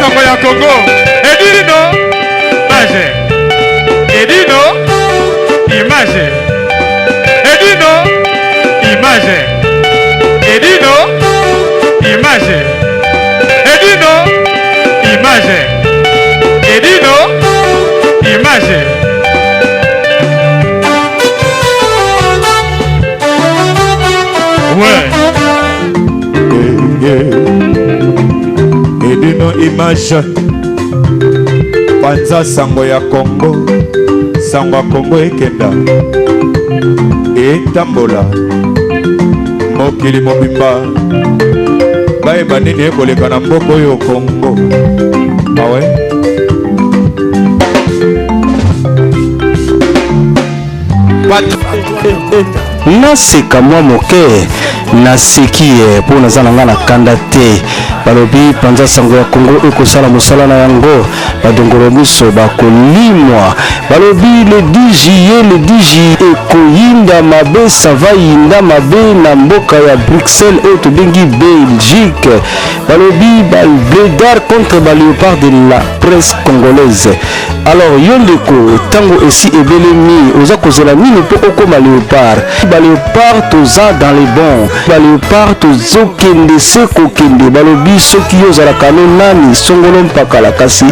sango ya Congo. Edino image. Edino image. Edino image. Edino image. Edino image. Edino image. Ouais. Edino image panza sango ya Congo sango ya Congo ekenda etambola mokili mobimba bayeba nini ekoleka na mboka oyo Congo awe Naseka mwa moke naseki ye mpo naza na ngai na kanda te. Balobi panza sango ya Congo ekosala mosala na yango, badongolo miso bakolimwa. Balobi le 10 juillet, le 10 juillet ekoyinda mabe, ça va yinda mabe na mboka ya Bruxelles oyo tobengi Belgique. Balobi ba bledar contre ba leopard de la presse congolaise. Alors yo ndeko, tango esi ebelemi, oza kozela nini mpo okoma leopard? Ba leopard toza dans les bons, ba leopard tozokende se kokende. Balobi soki yo ozalaka no nani songolo mpakala, kasi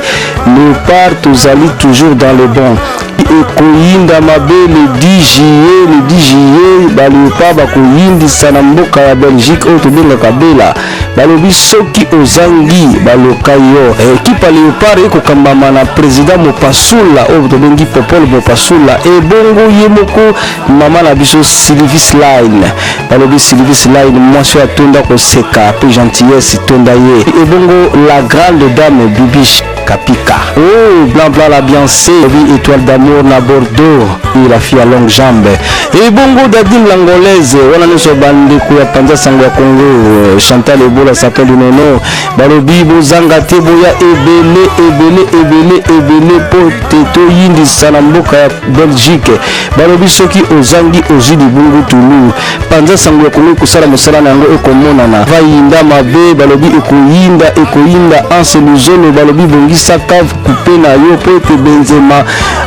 leopard tozali toujours dans les bons. Ekoyinda mabe le 10 juillet, le 10 juillet ba leopard bakoyindisa na mboka ya Belgique oyo tobengaka Bela. Balobi soki ozangi baloka yo. Ekipe ya Leopard ekokambama na president Mopasula oyo tobengi Popol Mopasula, ebongo ye moko mama na biso Sylvie Line. Balobi Sylvie Line mwasi oyo atonda koseka pe gentillesse tonda ye, ebongo la grande dame Bibiche Kapika. Oh blanc blanc la Beyoncé, oui étoile d'amour na Bordeaux, oui la fille à longue jambe. Et bongo Dadim l'angolaise, wana nyonso bandeko ya panza sango ya Congo, Chantal Ebola s'appelle Nono. Balobi bozanga te boya ebele ebele ebele ebele po te toyindisa na mboka ya Belgique. Balobi soki ozangi ozwi libungu tulu. Panza sango ya Congo ekosala mosala na yango ekomonana. Vayinda mabe balobi ekoyinda ekoyinda Anse Luzolo balobi bongisa cave coupe na yo po ete Benzema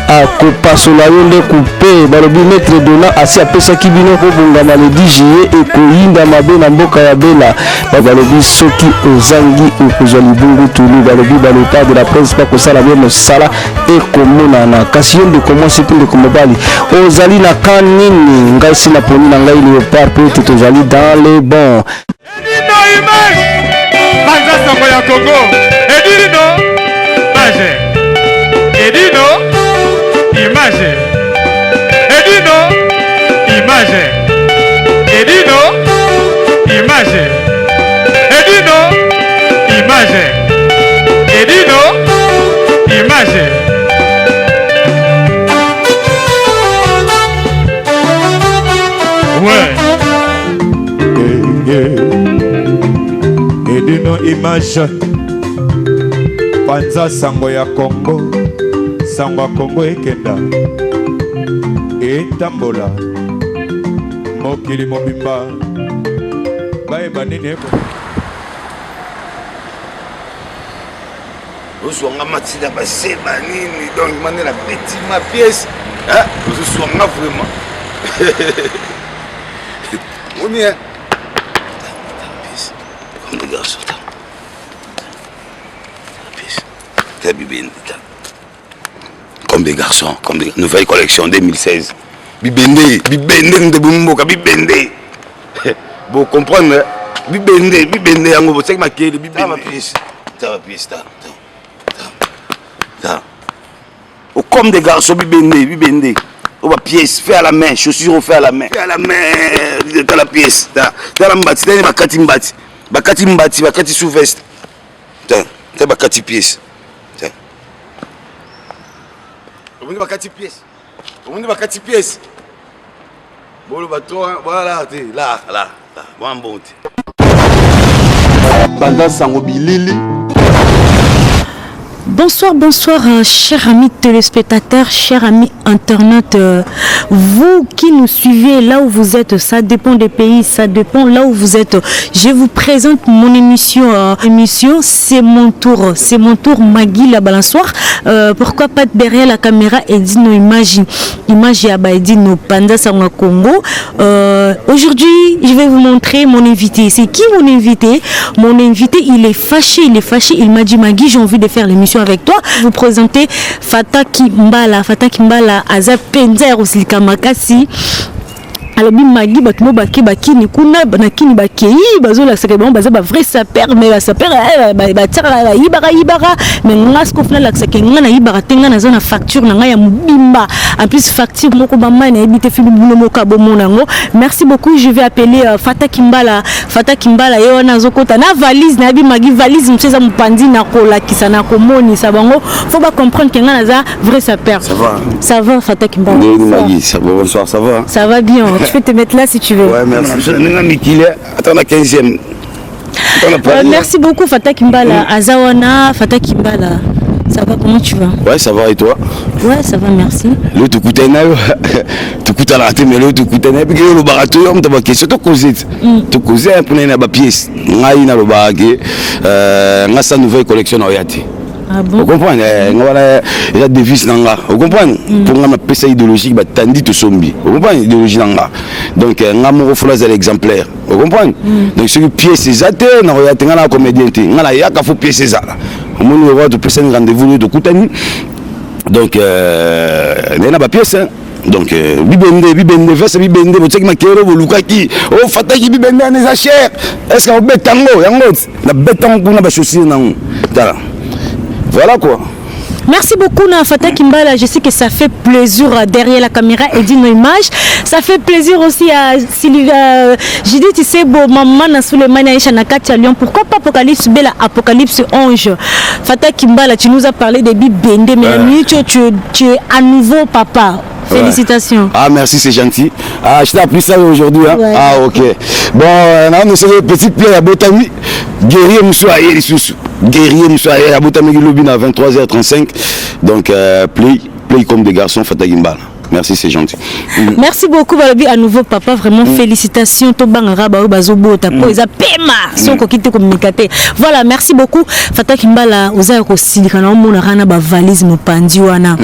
akopasola yo nde coupe. Balobi Maître Dona asi apesaki bino bobongama le 10 juillet ekoyinda mabe na mboka ya Bela. Balobi soki ozangi okozwa libungu tulu. Balobi ba leopard de la presse bakosala bien mosala ekomonana. Kasi yo ndeko mwasi mpe ndeko mobali ozali na camp nini? Ngai si naponi na ngai leopard mpo ete tozali dans les bons. Edino image panza sango ya Congo. Edino image. Edino image. Edino image. Edino image. Edino image. Edino image. Ouais. Edino image panza sango ya Congo sango ya Congo ekenda etambola mokili mobimba bayeba nini eko ozwa nga matila baseba nini donc mane na beti ma pièce ozoswa nga vraiment moni hein comme des garçons pièce ta bibende ta comme des garçons comme des nouvelle collection 2016 bibende bibende nde bomboka bibende bo comprendre bibende bibende yango botiaki makele bibende pièce ta pièce ta ta au comme des garçons bibende bibende oyo ba pièce fait à la main chaussure fait à la main fait à la main tala pièce ta tala mbati tala bakati mbati bakati mbati bakati sous veste ta ta bakati pièce ta omoni bakati pièce omoni bakati pièce boloba to voilà te la la la mwa mbongo te Banda sango bilili. Bonsoir, bonsoir, euh, chers amis téléspectateurs, chers amis internautes. Euh, vous qui nous suivez là où vous êtes, ça dépend des pays, ça dépend là où vous êtes. Je vous présente mon émission. Euh, émission, c'est mon tour. C'est mon tour, Magui la balançoire. pourquoi pas derrière la caméra Edino Image. Image ya Edino Panda Sanga Congo. Aujourd'hui, je vais vous montrer mon invité. C'est qui mon invité? Mon invité, il est fâché, il est fâché. Il m'a dit, Magui, j'ai envie de faire l'émission avec toi. Vous présenter Fata Kimbala. Fata Kimbala, aza penza kosilika makasi. Alobi Magi, bato mo bake bakini kuna na kini, bakei bazolakisaka bango baza bavrai sapeur, mais basapeur batiaka, bayibaka yibaka. Mais nga siko funa alakisaka nga nayibaka te. Nga naza na facture na ngai ya mobimba, en plus facture moko bamai nayebi te fili bino moko abomona yango. Merci beaucoup. Je vais appeler Fata Kimbala. Fata Kimbala ye wana azokota na valise. Nayebi Magi, valise mosusu eza mopanzi na kolakisa na komonisa bango. Faut bacomprendre ke nga naza vrai sapeur. Ça va? Ça va, Fata Kimbala? Magui, ça va, bonsoir, ça va? Ça va bien. Tu peux te mettre là si tu veux. Ouais, merci. Ndenge mikili ata na 15e. Merci beaucoup, Fata Kimbala. Aza wana, Fata Kimbala. Ça va, comment tu vas? Ouais, ça va, et toi? Ouais, ça va, merci. Lelo tokutani na yo, tokutanaka te, mais lelo tokutani na yo olobaka to yo moto baquestion, tokoze tokoze mpona na bapièce. Ngai nalobaka ke nga sa nouvelle collection na oya te. Ah bon? Ocomprendre nga wana eza devise na nga, ocomprendre? Mpo nga napesa idéologique, batandi tosombi, ocomprendre? Idéologie na nga, donc nga moko fola azala exemplaire, ocomprendre? Donc soki pièce eza te, nakoya te. Nga na comédien te, nga nayaka faut pièce ezala. Omoni oyo topesani rendez-vous oyo tokutani, donc naye na bapièce. Donc bibende, bibende vese, bibende botiaki makero, bolukaki ofataki bibende wana eza cher. Est ce que obeta yango yango nabeta yango kuna bachaussure nango? Tala, voilà quoi. Merci beaucoup na Fata Kimbala. Je sais que ça fait plaisir derrière la caméra et dit nos images. Ça fait plaisir aussi à Sylvia Judith Sebo, maman na Souleymane Aïcha na Katia Lyon. Pourquoi pas Apocalypse Bella, Apocalypse Ange. Fata Kimbala, tu nous as parlé des bibende, mais la minute tu es à nouveau papa. Félicitations. Ouais. Ah merci, c'est gentil. Ah, je t'ai appris ça aujourd'hui. Hein? Ouais. Ah ok. Bon, nous sommes petite pierre abotami, guerrier mosusu aye lisusu. Guerrier mosusu aye abotami lobi na 23h35. Donc play play comme des garçons, Fata Kimbala. Merci, c'est gentil. Merci beaucoup, balobi à nouveau papa, vraiment félicitations. Tobangaka ba bazobota po eza pema soko kite communicateur. Voilà, merci beaucoup Fata Kimbala. Oza ko silika na omona kana ba valise mopandi wana.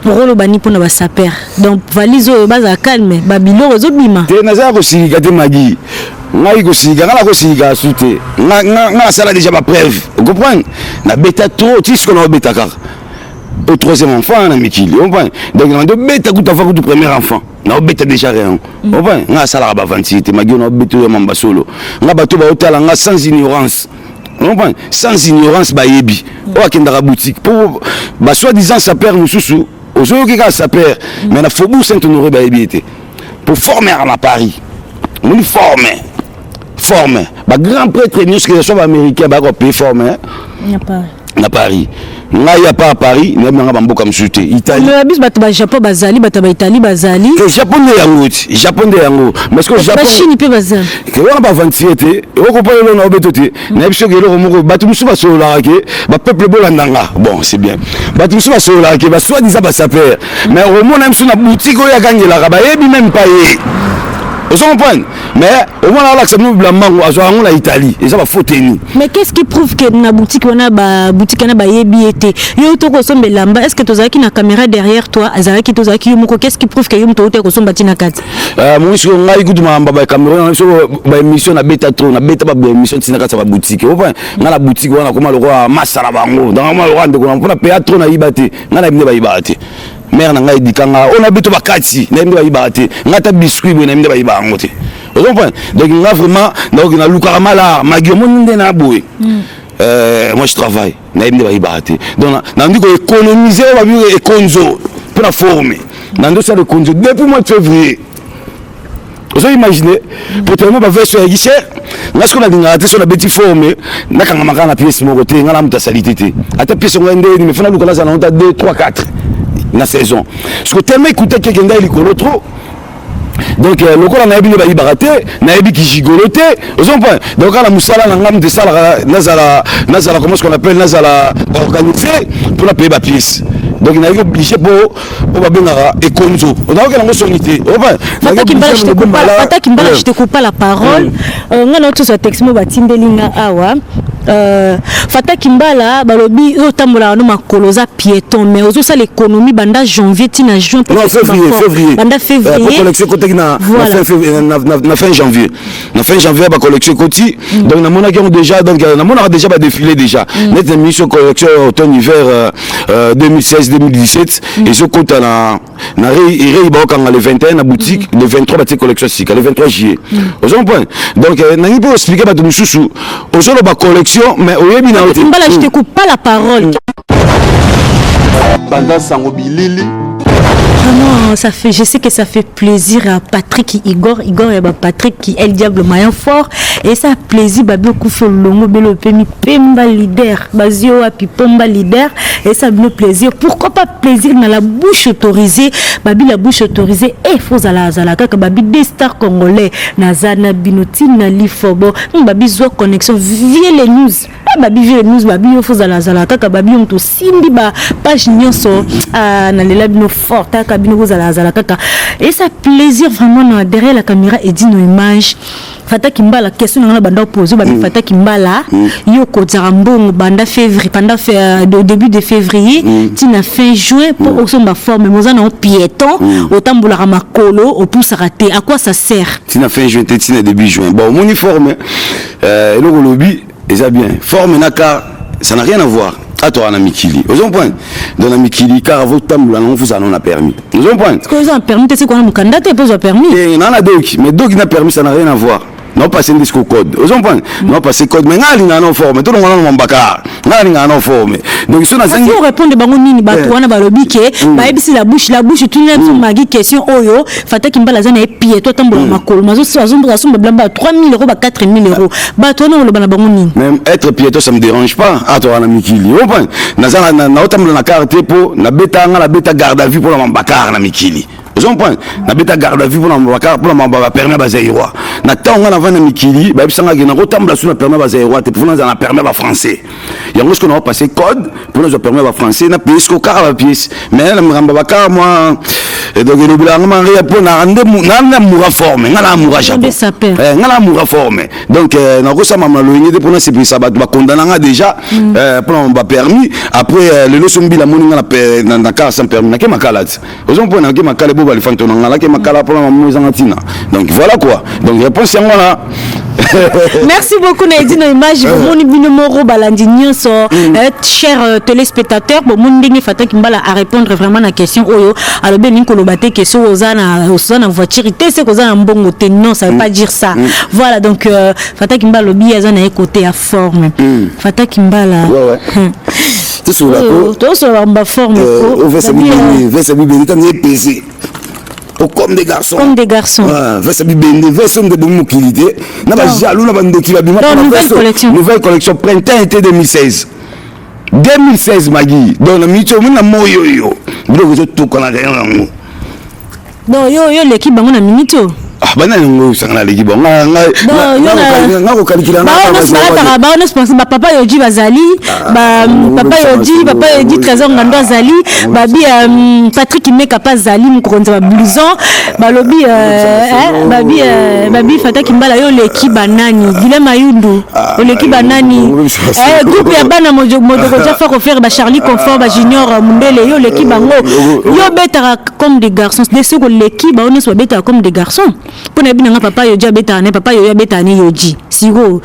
Rolo bani pona ba sapeur. Donc valise oyo baza calme, ba biloko ezobima. Te, naza kosilika te, Magi. Ngai kosilika, ngai nakosilika su te. Nga nasala déjà bapreuve, ocomprendre? Nabeta trop ti siko naobeta kaka au troisième enfant na mikili, comprendre? Donc nabandi obeta kutu avant kutu premier enfant, naobeta déjà rien, comprendre? Ngai asalaka baventure te, Magi. Oyo naobeta oyo mamba solo. Nga bato baotala nga sans ignorance, comprendre? Sans ignorance, bayebi oyo akendaka boutique mpo basoi-disant sapeur mosusu ozoyoki kaka sapeur, mais na Faubourg Saint Honoré bayebi ye te po forme na Paris. Omoni forme, forme bagrand prêtre nyonso, que ce soit baaméricain, bayaka kopaye forme na Paris. Ngai ya pa Paris, nayebi nanga bamboka mosusu te, Italie. Mais biso bato ba Japon bazali, bato ba Italie bazali. Ke Japon nde yango ti, Japon nde yango, mais que Japon Bachine mpe bazali. Ke wana baaventurier te, okopa eloko na obeto te. Nayebi soki eloko moko bato mosusu basololaka ke bapeuple bolandanga. Bon, c'est bien. Bato mosusu basololaka ke basoi-disant basapeur, mais omona mosusu na boutique oyo akangelaka, bayebi même pas ye, ozo comprendre? Mais omona alakisa bino bilambango, azwaka yango na Italie, eza bafaux teni. Mais qu'est-ce qui prouve que na boutique wana, ba boutique wana bayebi ye te? Yo to kosomba elamba, est ce que tozalaki na caméra derrière toi? Azalaki, tozalaki yo moko. Qu'est-ce qui prouve que yo moto outa kosomba ntina kati? Moi sikoyo ngai kutu makambo bacaméra, soko baémission nabeta trop, nabeta baémission ntina kati ya baboutique opa. Ngai na boutique wana koma lokola masala bango, donc koma lokola ndeko na mpona peya trop. Nayiba te, ngai nayebi nde bayibaka te. Mare na ngai edikanga oyo nayebi to bakati, nayebi nde bayibaka te. Ngai ata biscuit boye, nayebi nde bayibaka yango te, ocomprendre? Donc nga vraiment donc nalukaka mala Magi. Omoni nde na boye, moi je travaille, nayebi nde bayibaka te. Donc nandi koéconomiser oyo babi ekonzo mpona forme. Nandi osala ekonzo depuis mois de février, ozo imagine? Po tellement baveste oyo yaki cher. Nga sikoyo nalingaka te so nabeti forme, nakangama kaka na pièce moko te. Nga na moto asali te te, ata pièce ngo ndeni, mais fo naluka nazala nango ta 2 3 4 na saison. Siko tellement ekutaki ekendaki likolo trop. Donc lokola nayebi nde bayibaka te, nayebi kigigolo te, ozo comprendre. Donc kaka na mosala na ngai moto esalaka nazala nazala comment ce qu'on appelle, nazala organisé mpona paye bapièce. Donc nayaki obligé mpo oyo babengaka ekonzo, onayoki yango soni te. Fataki Mbala, je te coupe pas, Fataki Mbala, je te coupe pas la parole. Nga na otosa texte mo batindeli nga awa. Fataki Mbala, balobi otambolaka no makolo, oza piéton, mais ozosala économie banda janvier tina juin. Non, février, février. Banda février. Collection ekotaki na na fin janvier, na fin janvier bacollection ekoti. Donc namonaki yango déjà, donc namonaka déjà badéfilé déjà neti na mission collection automne hiver 2016 2017 ezokota na rei, baokanga le 21 na boutique, le 23 batie collection sika, le 23 juillet, ozo comprendre. Donc nangi mpo expliquer bato mosusu, ozoloba collection mais oyebi na yo te. Mbala, je te coupe pas la parole. Banda sango bilili. Vraiment, ça fait, je sais que ça fait plaisir à Patrick Igor, Igor et Patrick qui est le diable maillon fort. Et ça plaisir, babi okufi longo belo pemi pemba leader, bazio wapi pomba leader. Et ça fait plaisir. Pourquoi pas plaisir dans la bouche autorisée, babi la bouche autorisée et faut zala zala kaka babi des stars congolais nazana binoti na lifobo, babi zwa connexion vie les news. Babi vie les news, babi yo faut zala zala kaka babi yo to simbi ba page nyonso na lela bino fort kaka bino kozala zala kaka. Et ça plaisir vraiment na derrière la caméra Edino Image. Fataki Mbala, question na nga banda opose babi Fataki Mbala, yo kozala mbongo banda février, pendant au début de février tina fin juin po osomba forme, moza na piéton, otambolaka makolo, opusaka te, à quoi ça sert? Tina fin juin te, tina début juin. Bon, omoni forme, eloko olobi eza bien. Forme na car, ça n'a rien à voir. Atoka na mikili, ozo comprendre. Donc na mikili car avotambola nango, fozala na permis, ozo comprendre. Oza na permis te, sikoyo na mokanda te mpo ozwa permis. Te, naa na doki, mais doki na permis, ça n'a rien à voir. Naopase nde siko code, ozo comprendre, naopase code, mais ngai alingaka na forme, tolongo nano mambaka, ngai alingaka na forme. Donc so nazangi Kasi orépondre bango nini, bato wana balobi ke bayebisi la bouche, la bouche tuni na biso magi question oyo. Fataki Mbala aza na ye piéton, atambola makolo, azosomba bilamba ya 3000 euros, ba 4000 euros. Bato wana oloba na bango nini? Mais être piéton, ça me dérange pas. Atoka na mikili, comprendre, naza naotambola na car te mpo nabeta nga, nabeta garde à vue mpona mambakar na mikili, ozo comprendre. Nabeta garde à vue mpona mambakar, mpona bapermis ya bazaïrois. Na ntango nga navandi na mikili, bayebisangaki nakotambola su na permis ya bazaïrois te, mpo nazala na permis ya bafrançais. Yango siko naopase code mpo nazwa permis ya bafrançais, na paye siko kaka bapièce. Mais na makambo ya bacar mwa, donc elobelanga maria mpo na nde na amour forme, nga na amour Japon, nga na amour forme. Donc nakosama na loyenge te mpona sepelisa bato bakondana nga déjà mpona bapermis. Après lelo so mbila moni nga na car sans permis, nake makala ti, ozo mpona nake makala ebo balifanto na nga, nake makala mpona mamo ezanga ntina. Donc voilà quoi, donc réponse yango wana. Merci beaucoup na Edino Image. Bomoni bino moko, balandi nyonso, chers téléspectateurs, bomoni ndenge Fataki Mbala a répondre vraiment na question oyo. Alobi elingi koloba te ke soki oza na voiture te, se koza na mbongo te. Non, ça veut pas dire ça. Voilà, donc Fataki Mbala alobi aza na ye côté ya forme. Fataki Mbala, tosolola baforme. Vese bibende ntango epese comme des garçons. Comme des garçons. Vese bibende, vese nde bomi mokili te na bajaloux na bandoki babima. Nouvelle collection. Nouvelle collection printemps été 2016 2016, magi. Donc na miniti omoni na moi oyo, biloko ezotoka na rayon yango. Donc yo leki bango na miniti oyo. Ah, bana yango osanga naleki bango nga kokalikila. Bao nyonso pense bapapa Yoji bazali, papa Yoji, papa Yoji Trésor Ngando azali, babi Patrick Meka mpe azali mokonzi ya bablouson. Balobi babi Fataki Mbala, yo oleki banani? Guilem Ayundu, oleki banani? Groupe ya bana Modoko Jafa Kofere, bacharlie Confort, bajunior Mundele, yo oleki bango? Yo obetaka comme des garçons de soki oleki bao nyonso babetaka comme des garçons, mpo na yebi nanga papa Yoji abetaka ne, papa Yoyo abetaka ne Yoji sikoyo,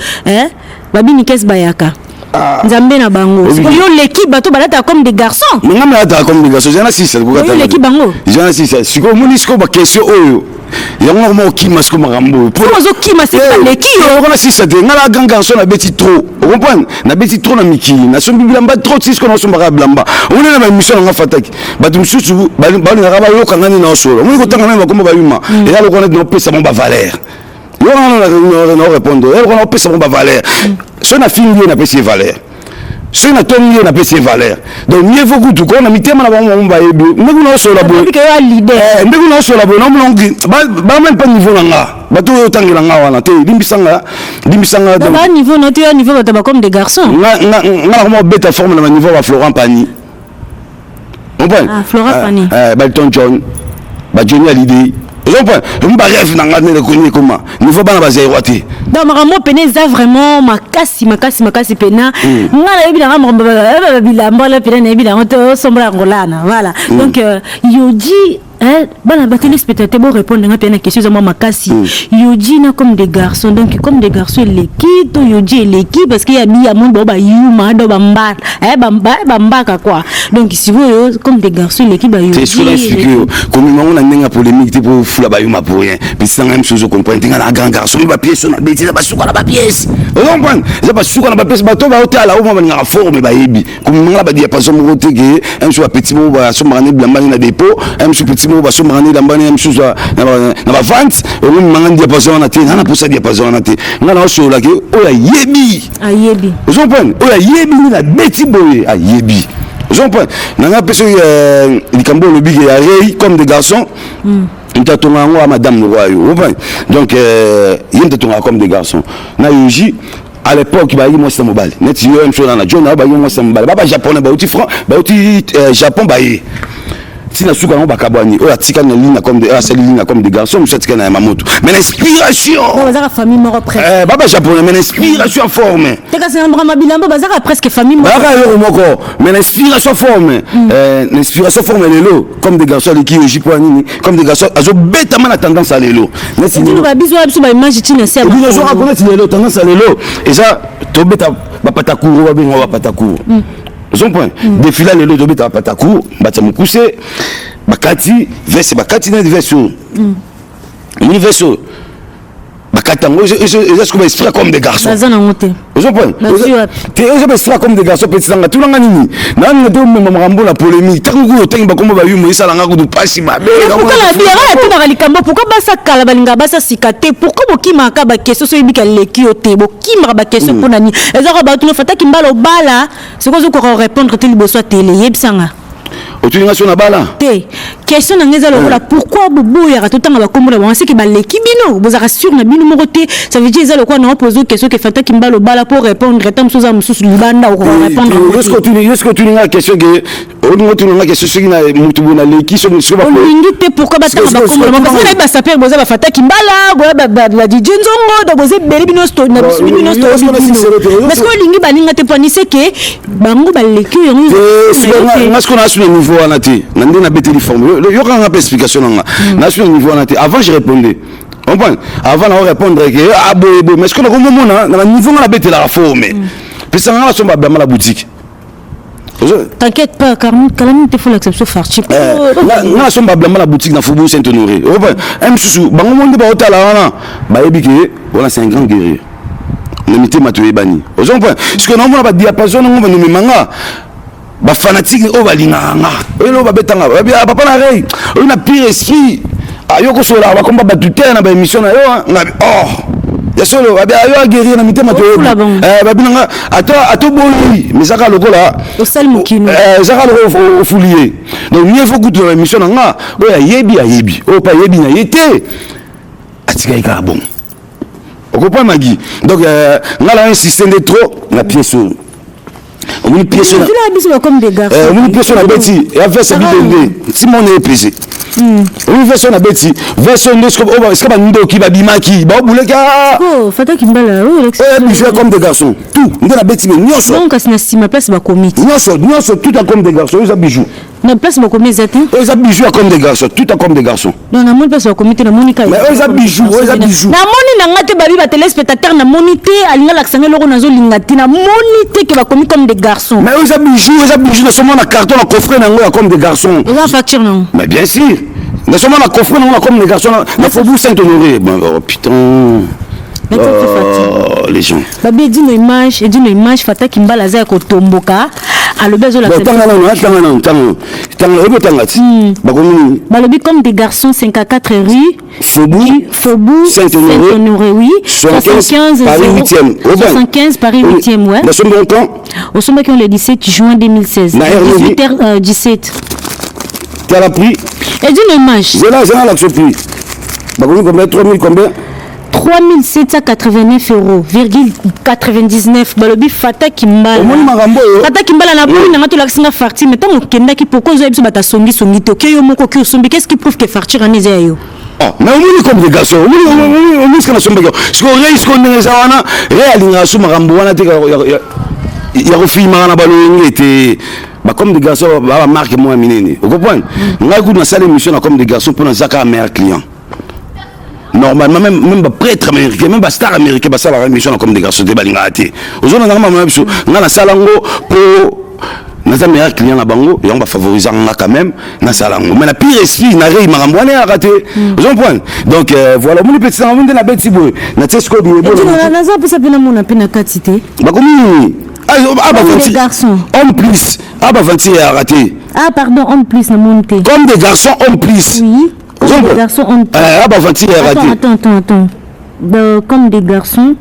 babini kese bayaka nzambe na bango. Sikoyo yo oleki bato balataka comme des garçons? Mais nga nalataka comme des garçons, jana sisa. Yo oleki bango? Jana sisa. Sikoyo omoni sikoyo baquestion oyo yango nakoma kokima sikoyo makambo oyo. Ozokima se baleki yo. Okona sisa te, nga na grand garçon, nabeti trop, ocomprendre, nabeti trop na mikili, nasombi bilamba trop ti sikoyo naosombaka bilamba. Omoni na baémission nanga Fataki, bato mosusu balingaka bayoka nga nini naosolo. Omoni kotanga nani bakomba bayuma, eza lokola neti naopesa bango bavaleur. Yo wana na répondre, eza lokola naopesa bango bavaleur. So nafingi ye, napesi ye valeur. Soki natongi ye, napesi ye valeur. Donc mieux vaut kutu ko na mitema na bango, bango bayebi ndenge naosola boye, ndenge naosola boye, naomona ba même pas niveau na nga. Bato oyo otangela nga wana te, limbisanga, limbisanga. Niveau na te, niveau bato ba Comme des Garçons. Nga nakoma obeta forme na baniveau ba Florent Pagny. Comprendre? Ah, Florent Pagny. Ba Elton John, ba Johnny Hallyday, ozocomprendre? Omi barêve na nga ndenge koni ekoma niveau bana bazairwa te. Donc makambo pene eza vraiment makasi, makasi, makasi pena. Nga nayebi nanga makambo bilamba wana pena, nayebi nango te, osombola yango lana. Voilà, donc Yohji, bana batéléspectateur, bo répondre nga mpe na question. Eza mwa makasi. Yohji na Comme des Garçons, donc Comme des Garçons eleki to Yohji eleki? Parce que ya bi amoni bao bayuma do bambaka quoi. Donc sikoyo Comme des Garçons eleki bayoji? Komema ngo na ndenge ya polémique te, po fula bayuma pour rien. Pesanga mosusu, ozocomprendre te. Nga na grand garçon, bapièce oyo nabeti eza basuka na bapièce, ozocomprendre? Eza basuka na bapièce. Bato baotala oyo mwa balingaka forme, bayebi komemanga na badiapason moko te ke mosusu bapeti moko basombaka ne bilamba ne na dépôt, mosusu petit moko basombaka ne bilamba ne mosusu na bavente. Omemanga diapason wana te, nga na posa diapason wana te. Nga na osololaki oyo ayebi. Ayebi. Ozocomprendre? Oyo ayebi nde nabeti boye, ayebi. Ozocomprendre? Nanga mpe soki likambo olobi ke ya rei Comme des Garçons, moto atonga yango a madame Leroy yo, comprendre? Donc ye moto atongaka Comme des Garçons na Yohji. À l'époque bayaki mwasi na mobali neti yo mso na John, bayaki mwasi na mobali, ba bajaponais bauti Fran, bauti Japon, baye ntina suka yango bakabwani. Oyo atikali na ligne comme oyo asali ligne comme des Garçons, mosusu atikali na Yamamoto, mais na inspiration Bazaka famille moko presque. Baba japonais, mais na inspiration forme. Te, kasi na makambo bilamba bazaka presque famille moko. Bazaka eloko moko, mais na inspiration forme, na inspiration forme lelo Comme des Garçons aleki Yohji. Mpo ya nini? Comme des Garçons azobetama na tendance ya lelo. Neti babiso wana, biso baimage ntina se. Neti lelo tendance ya lelo eza tobeta bapatakuro, babenga bapatakuro. Ozocomprendre? Défilé lelo, tobeta bapatakuro, batia mokuse, bakati veste, bakati neti veste oyo. Omoni veste oyo bakati yango, eza sikoyo baesprit Comme des Garçons. Baza nango te. Ozocomprendre te? Eza baesprit Comme des Garçons. Petisanga tunanga nini naninga te, omema makambo na polémique. Ntango kuyo otangi bakombo bayumo, esalanga kutu pasi mabe. Yanga natunaka likambo: pourquoi basa kala balingaka basa sika te? Pourquoi bokimaka baquestion? So oyebika leki yo te, bokimaka baquestion mpo na nini? Ezaka bato nofataki mbala obala, sikoyo ozokoka korépondre te liboso ya tele. Yebisanga. Otuninga so na bala? Te, question na ngai eza lokola: pourquoi boboyaka totanga bakombo na bango? Seke baleki bino, bozalaka sûr na bino moko te. Ça veut dire eza lokola na opose question ke Fataki mbala obala, mpo répondre ta mosusu, oza mosusu libanda, okoka répondre. Yosoki otuninga question ke olinga otuninga question soki na motu boye naleki. Olingi te, pourquoi batanga bakombo na bango? Parce que nayebi basapeur, boza bafataki mbala, boya badj Nzongo, donc boza ebele bino na biso, bino nyonso toyebi bino. Parce que olingi baninga te, mpo seke bango baleki oyo. Yango nga sikoyo nasu na niveau wana te. Na nde nabeteli forme, yokanga mpe explication na nga. Nasu na niveau wana te. Avant je répondais, comprendre? Avant na répondre ke ah boye boye, mais sikoyo nakomomona na baniveau nga nabetelaka forme, pesanga nga nasomba bilamba na boutique. T'inquiète pas, Calamine te faut l'accepter farci. Nga nasomba bilamba na boutique na Faubourg Saint Honoré. Un mosusu bango mo nde baotala wana, bayebi ke wana c'est un grand guerrier na mitema, toyebani. Ozocomprendre? Sikoyo naomona badiapason nango banomemanga bafanatike oyo balingaka nga, oyo babetanga papa na rei oyo na pire esprit. Yo kosololaka bakomba bato te na baémission na yo. Nga oh, ya solo, babi yo aguerrier na mitema, toyebi. Babi nanga ata oboyi, mais ezaka lokola osali mokino. Ezaka lokola ofuli ye. Donc mieux vaut kutu na émission na nga, oyo ayebi ayebi, oyo mpe ayebi na ye te, atikali kaka bon. Okoprendre magi? Donc nga na insiste nde trop na pièce oyo. Omoni pièce? Omoni pièce oyo nabeti ya veste bibende, ntima ona epese. Omoni veste oyo nabeti, veste oyo nde esika bandoki babimaki, baobuleki. Fataki mbala. Oyo bijou ya Comme des Garçons, tout nde nabeti me nyonso. Kasi na nsima place bakomi? Nyonso, nyonso, tout ya Comme des Garçons, oyo eza bijou. Na place bakomi eza te. Oyo eza bijou ya Comme des Garçons, tout ya Comme des Garçons. Non, namoni place bakomi te, namoni kaka. Mais oyo eza bijou, oyo eza bijou. Namoni na nga te. Babi batéléspectateur, namoni te. Alinga alakisanga eloko nazolinga te. Namoni te ke bakomi Comme des Garçons. Mais oyo eza bijou, oyo eza bijou. Nasomona na carton, na coffret nango ya Comme des Garçons. Oza facture nango? Mais bien sûr, nasomona na coffret nango na Comme des Garçons na Faubourg Saint Honoré. Bon, oh putain. Oh, les gens. Babi, edino image, edino image. Fataki mbala aza ya kotomboka. Alobi azolakisa. Tanga nano, atanga nano, tanga tanga, oyebi otanga ti bakomi nini? Balobi comme des garçons, 54 rue Faubourg, Faubourg Saint-Honoré, Saint-Honoré, oui. 75 Paris 8e. 75 Paris 8e, ouais. Nasombi yango quand? Osombaki le 17 juin 2016. Na heure nini? 18h17. Tala prix. Edino Image. Zela, zela, lakso prix. Bakomi combien? 3000 combien? 3789 euros, virgule 99. Balobi Fata Kimbala. Omoni makambo oyo? Fata Kimbala na boni nanga tolakisi nga facture, mais ntango okendaki, pourquoi ozoya biso bato asongisongi te? Oke yo moko, oke osombi, qu'est ce qui prouve que facture wana eza ya yo? Ah, mais omoni comme des garçons, omoni sika nasombaki sikoyo rei, sikoyo ndenge eza wana, rei alingaka so makambo wana te ya kofilmaka na balolenge te. Bacomme des garçons ba bamarque moko ya minene, ocomprendre? Ngai kutu nasala émission na comme des garçons mpo naza kaka meilleur client. Normalement, même baprêtre américain, même bastar américain basalaka émission na comme des garçons te, balingaka te. Ozona nanga mama na biso, ngai nasala yango mpo naza meilleur client na bango, yango bafavorisaka nga quand même, nasala yango. Mais na pire esprit na rei, makambo wana eyaka te, ozo comprendre? Donc voilà, omoni petit nanga nde nabeti boye, natie sikoyo bilebo. Naza mposa mpe namona mpe na kati te. Bakomi nini? Ah, Comme des garçons. Homme plus, ah, baventure eyaka te. Ah pardon, homme plus, namoni te. Comme des garçons, homme plus. Oui, comme des garçons, homme plus. Ah, baventure eyaka Attends, te. attends, attends, attends. Comme des garçons.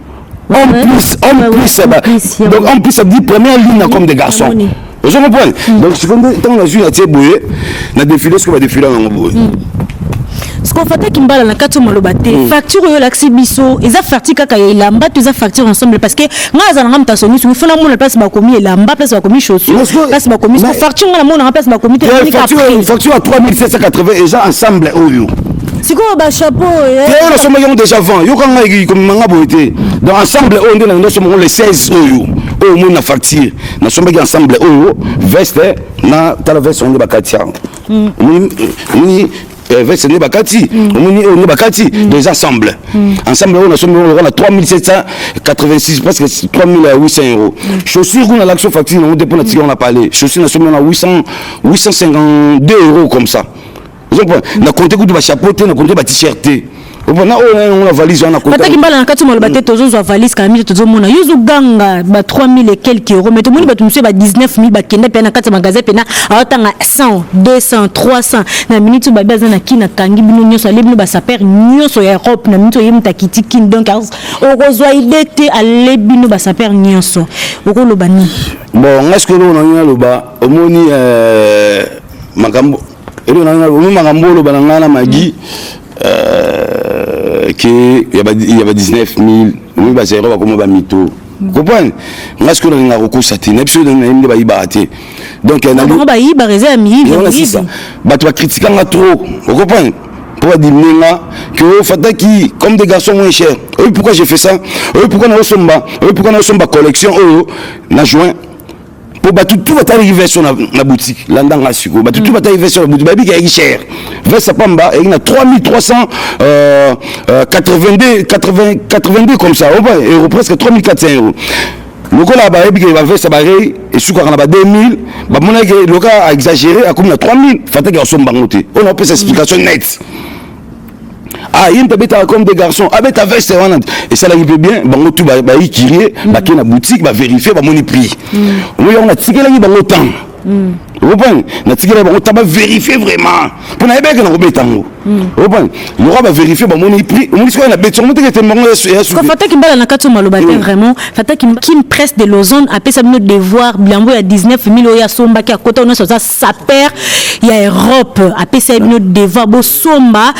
Homme plus, homme plus, homme bah, plus, ya donc ouais. homme plus, ça veut dire première ligne na comme des garçons. Namoni. Ozo comprendre? Donc sikoyo nde ntango nazwi, natie boye na défilé, sikoyo badéfilé yango boye. Siko Fata Kimbala, na kati oyo maloba te, facture oyo olakisi biso eza facture kaka ya elamba to eza facture ensemble? Parce que ngai aza nanga moto asongisongi, fo namona place bakomi elamba, place bakomi chaussure, Mais place bakomi siko facture. Ngai namonanga place bakomi te, namoni kaka facture prix. Facture ya 3780 eza ensemble oyo. Sikoyo bachapeau? Te, oyo nasombaki yango déjà avant. Yoka ngai, komemanga boye te. Donc ensemble oyo nde nasomba yango le 16 oyo. Oyo omoni na facture, nasombaki ensemble oyo, veste na tala veste yango nde bakati yango. Omoni veste nde bakati, omoni oyo nde bakati. Donc eza ensemble oyo nasombi yango lokola na 3786, presque 3800 euros. Chaussure kuna, alakisi facture nango te mpo natika yango na palais. Chaussure nasombi yango na 800, 852 euros comme ça. Na compte kutu bachapeau te, na compte bat-shirt te, na oyo yango na valise wana. Fataki Mbala, na kati maloba te, tozozwa valise kala mingi, tozomona yo ozoganga ba 3000 et quelques euros, mais tomoni bato mosusu ba 19 000 bakenda mpe na kati ya magasin mpena aotanga 100, 200, 300 na minute oyo. Babi aza na kini, akangi bino nyonso, ale bino basaper nyonso ya Europe na minute oyo. Ye moto akiti kini, donc okozwa idée te, ale bino basaper nyonso. Okoloba nini? Bon, ngai sikoyo eloko nangi naloba, omoni makambo, eloko nangi, omoni makambo oloba na ngai na magi ke ya ba 19 000, omoni bazero bakoma bamito, comprendre? Ngai sikoyo nalingaka kokosa te na biso, nayebi nde bayibaka te. Donc bango bayibaka, eza ya miyibi. Yango nasisa bato bakritikanga trop, ocomprendre? Mpo badimine nga que oyo Fataki comme des garçons moins cher. Oyo pourquoi j'ai fait ça, oyo pourquoi naosomba, oyo pourquoi naosomba collection oyo na juin, mpo bato tu batalaki veste na boutique. Landanga sikoyo, bato tu batalaki veste na boutique, bayebi eyaki cher. Veste pamba eyaki na 3382, 82 comme ça euro, presque 3400 euros. Lokola bayebi ke baveste barei esukaka na ba 2000, bamonaki loka exagéré, akomi na 3000. Fataki asomba bango te. Oyo naopesa explication net. Ah, ye moto abetaka comme des garçons, abeta veste wana, esalaki mpe bien. Bango tu bayikirie, bake na boutique, bavérifie, bamoni prix. Omoni yango, natikelaki bango temps, ocomprendre? Natikelaki bango temps bavérifie vraiment, mpo nayebaki na kobeta yango, ocomprendre? Lokwa bavérifie, bamoni prix, omoni sikoyo na beti yango teke te, bango ya suki. Fataki Mbala, na kati oyo maloba te, vraiment Fataki Kim Presse de Lausanne apesa bino devoir. Bilambo ya 19 000 oyo asombaki, akota nyonso, aza saper ya Europe, apesa bino devoir bosomba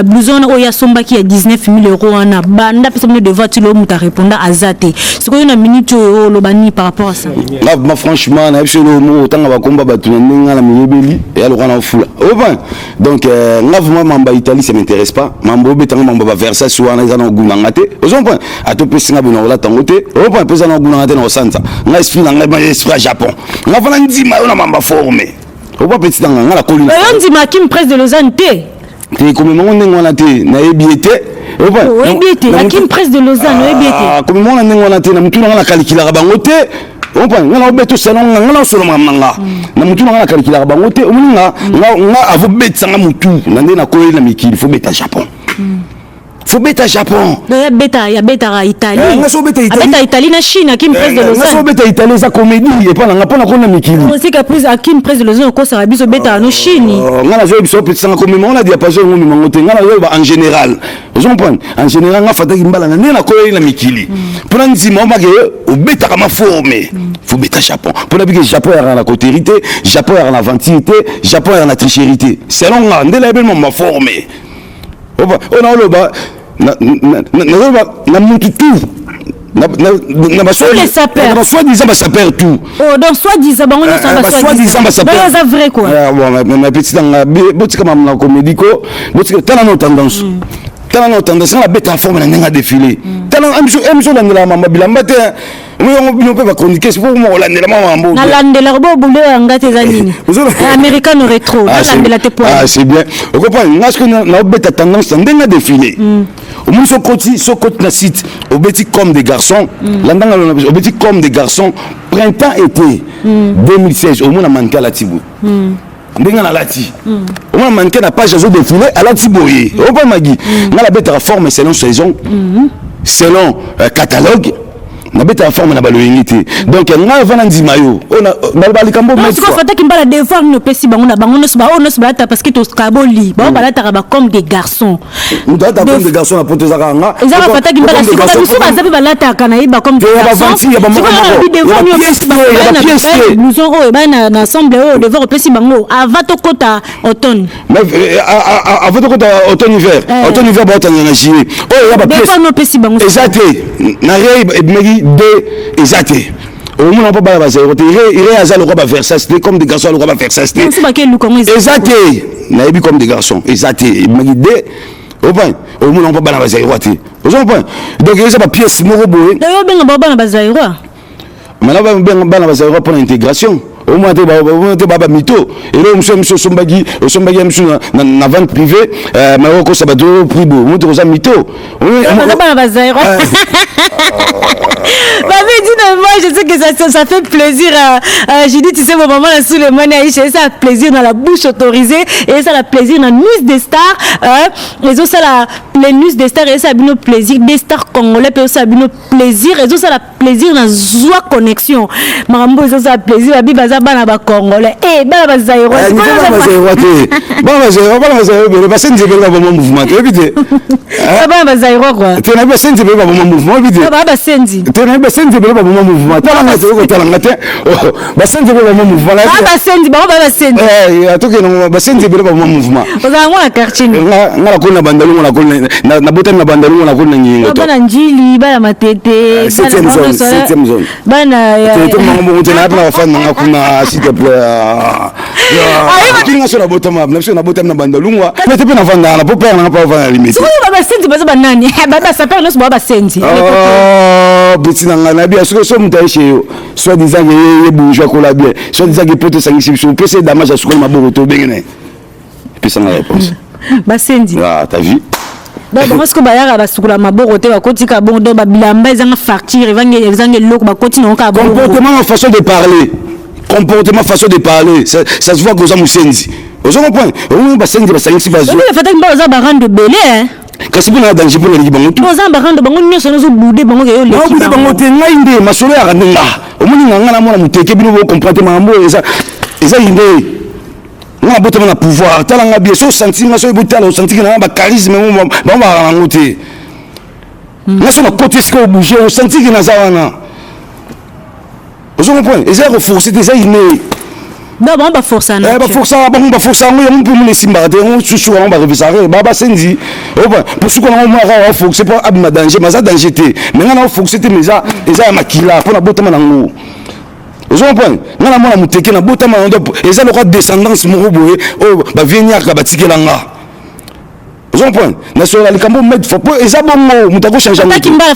blouson wana oyo asombaki ya 19 000 euros wana. Banda apesa bino devoir ti lelo, moto areponda aza te. Sikoyo na minute oyo, oloba nini par rapport à ça? Nga franchement, nayebi so eloko moko, otanga bakomba bato na ndenge nga na miyebeli, eya lokola na ofula opa. Donc nga vraiment, mamba Italie, ça m'intéresse pas. Mambo obetanga, mambo ba Versace wana, eza na goût na nga te, ozo comprendre? Atopesi nga boye na kolata yango te, opa mpe eza na goût na nga te. Na kosanza nga esprit na ngai, esprit ya Japon. Nga fana ndima yo na mamba forme, opa petit nanga, nga nakoli. Oyo ndima Kim Presse de Lausanne te? Te, komema ngo ndenge wana te, nayebi ye te. Oyebi ye te, Akim Presse de Lausanne, oyebi ye te? Komema ngo na ndenge wana te. Na mutu na nga, nakalikilaka bango te, comprendre? Nga na obeta osala nga, nga na osolo makambo na nga. Na mutu na nga, nakalikilaka bango te. Omoni nga, nga avobetisa nga mutu na nde nakoyeli na mikili, fo beta Japon. Faut beta Japon. Ya beta, ya betaka Italie. Eh, nga so beta Italie. Abeta Italie na Chine, Akim Prince de Nga so Lausanne. beta Italie eza comédie epa na nga mpona kona mikili. Osika prise Akim Prince de Lausanne okosaka biso betaka no Chine. Oh, nga nazoyebisa opetisanga komema ngo na diapason yango omema ngo te. Nga nazoyeba en général, ozo comprendre, en général nga Fataki Mbala na ndenge nakoyeli na mikili mpona ndima omake obetaka maforme, faut beta Japon mpona bike Japon yaka na coterie te, Japon yaka na aventure te, Japon yaka na tricherie te. Selon nga nde nayebeli ma maforme oyo naoloba, nazoloba na mutu tout na Tous les sapeurs. Basoi-disant basapeurs tout. Oh, donc soi-disant bango nyonso ba soi-disant basapeurs. Bango eza vrai quoi. Ah, bon, mais petit nanga, botika mamu na comédie ko, botika. Tala no tendance, tala no tendance. Nga nabeta forme na ndenge ya défilé. Tala émission, olandelaka mamba bilamba te. Yango bino mpe bachroniqueurs po olandela mwa mambo. Nalandelaka bo bule yanga te, eza nini? Americano retro nalandela te po. Ah, c'est bien, ocomprendre. Nga soki naobeta tendance na ndenge ya défilé, omoni, sokoti na site, obeti Comme des Garçons, landanga, obeti Comme des Garçons printemps été 2016, omona mannequin alati boye ndenge nalati. Omona mannequin na page azo défilé, alati boye. Opa magi, nga nabetaka forme selon saison, selon catalogue. Nabetaka forme na baloyengi te. Donc ngai avanda ndima yo oyo likambo. Sikoyo Fataki Mbala, devoir nini opesi bango na bango nyonso baoyo nyonso balata? Parce que tokaboli bao balataka ba Comme des Garçons. Moto alata Comme des Garçons na poto ezaka nga. Ezaka Fataki Mbala. Sikoyo bamisu baza mpe balataka na ye ba Comme des Garçons. Sikoyo devoir nini opesi bango blouson oyo baya na ensemble oyo? Devoir opesi bango avant tokota automne? Avant tokota automne hiver, automne hiver baotanga na juillet oyo ya bapièce. Opesi bango. Eza te na re ebimaki de, eza te. Omona mpo bana bazali te, re aza lokwa baVersace te, Comme des Garçons alokwa baVersace te. Eza te, nayebi Comme des Garçons eza te, ebimaki de opan. Omona mpo bana bazali te, ozo comprendre? Donc eza bapièce moko boye. Obenga bao bana bazaïrois? Mana bana bazaïrois mpona intégration. Omona te, omona te, baba mito eloko mosusu mosusu osombaki ya mosusu na vente privée, mais okosa bato prix boye, moto koza mito. Baza bana bazaïrois. Babi dit, moi je sais que ça fait plaisir à J'ai dit, tu sais, mon maman a sous le money, Aïcha, ça fait plaisir dans la bouche autorisée et ça fait plaisir dans News des Stars. Les autres, ça la les News des Stars et ça a plaisir des stars congolais, puis ça a plaisir et ça la plaisir dans Zwa Connexion. Marambo, ça ça plaisir, babi baza bana ba congolais eh bana ba zaïrois. Bana bazaïrois te, bana bazaïrois, bana bazaïrois ebele basenzi ebele baboma mouvement te, oyebi te. Bana bazaïrois quoi. Te, nayebi basenzi ebele baboma mouvement, oyebi te. Ba basenzi. Te, nayebi basenzi ebele baboma mouvement. Talanga te, okotalanga te, basenzi ebele baboma mouvement. Ba basenzi, bango ba basenzi. Tokende, basenzi ebele baboma mouvement. Ozala ngo na quartier? Nga nakoli na Bandalungu, nakoli, nabotami na Bandalungu, nakoli na Ngingo. Bana Njili, bana Matete. Septième zone, septième zone. Bana Te mango bongo te, na bafani nanga kuna, s'il te plaît. Kinga so nabotama na biso, nabotami na Bandalungwa mete mpe navanda na po père nanga mpe avanda na Limete. Sikoyo basenzi baza banani? Basapeurs nyonso baa basenzi? Petit na ngai, nayebi soki so moto ayeshe yo, soit disant ke ye bourgeois kola bien, soit disant ke poto esangisi biso, opesa ye damage, asukoli maboko te, obenge na ye, epesanga réponse. Basenzi. Ah, t'as vu? Donc bango sikoyo bayaka basukula maboko te, bakotika bongo. Donc babilamba ezanga facture, ezanga eloko, bakoti nango kaka bongo. Comportement, façon de parler, comportement, façon de parler, ça se voit que oza mosenzi, ozo comprendre? Omoni basenzi basangisi bazwa. Fataki mba oza barando ebele. Kasi mpona danger, mpona eleki bango. Oza barando bango nyonso, nozobude bango ke yo. Naobude bango te. Ngai nde masolo yaka nde nga omoni nga, nga namona moteke. Bino bocomprendre te makambo oyo eza inde. Nga nabotama na pouvoir. Tala nga bien, so osanti nga, so ebotala, osantiki na nga bacharisme bango bakaka nango te. Nga so nakoti esika obouge, osantiki naza wana, ozo comprendre? Eza ya koforce te, eza inné. Donc bango baforça na Baforçaka bango, baforça yango, yango mpe mona esimbaka te. Yango susu yango barevisaka ba basenzi po suka nango moko aforce mpo abima danger, mais aza danger te. Mais nga na oforce te, mais eza ya makila mpo nabotama nango, ozo comprendre? Nga namona moteke, nabotama nango, donc eza lokwa descendance moko boye oyo bavieniaka batikela nga, ozo comprendre? Nasolola likambo maintes fois po eza bongo, moto akochange yango Fataki te. Mbala,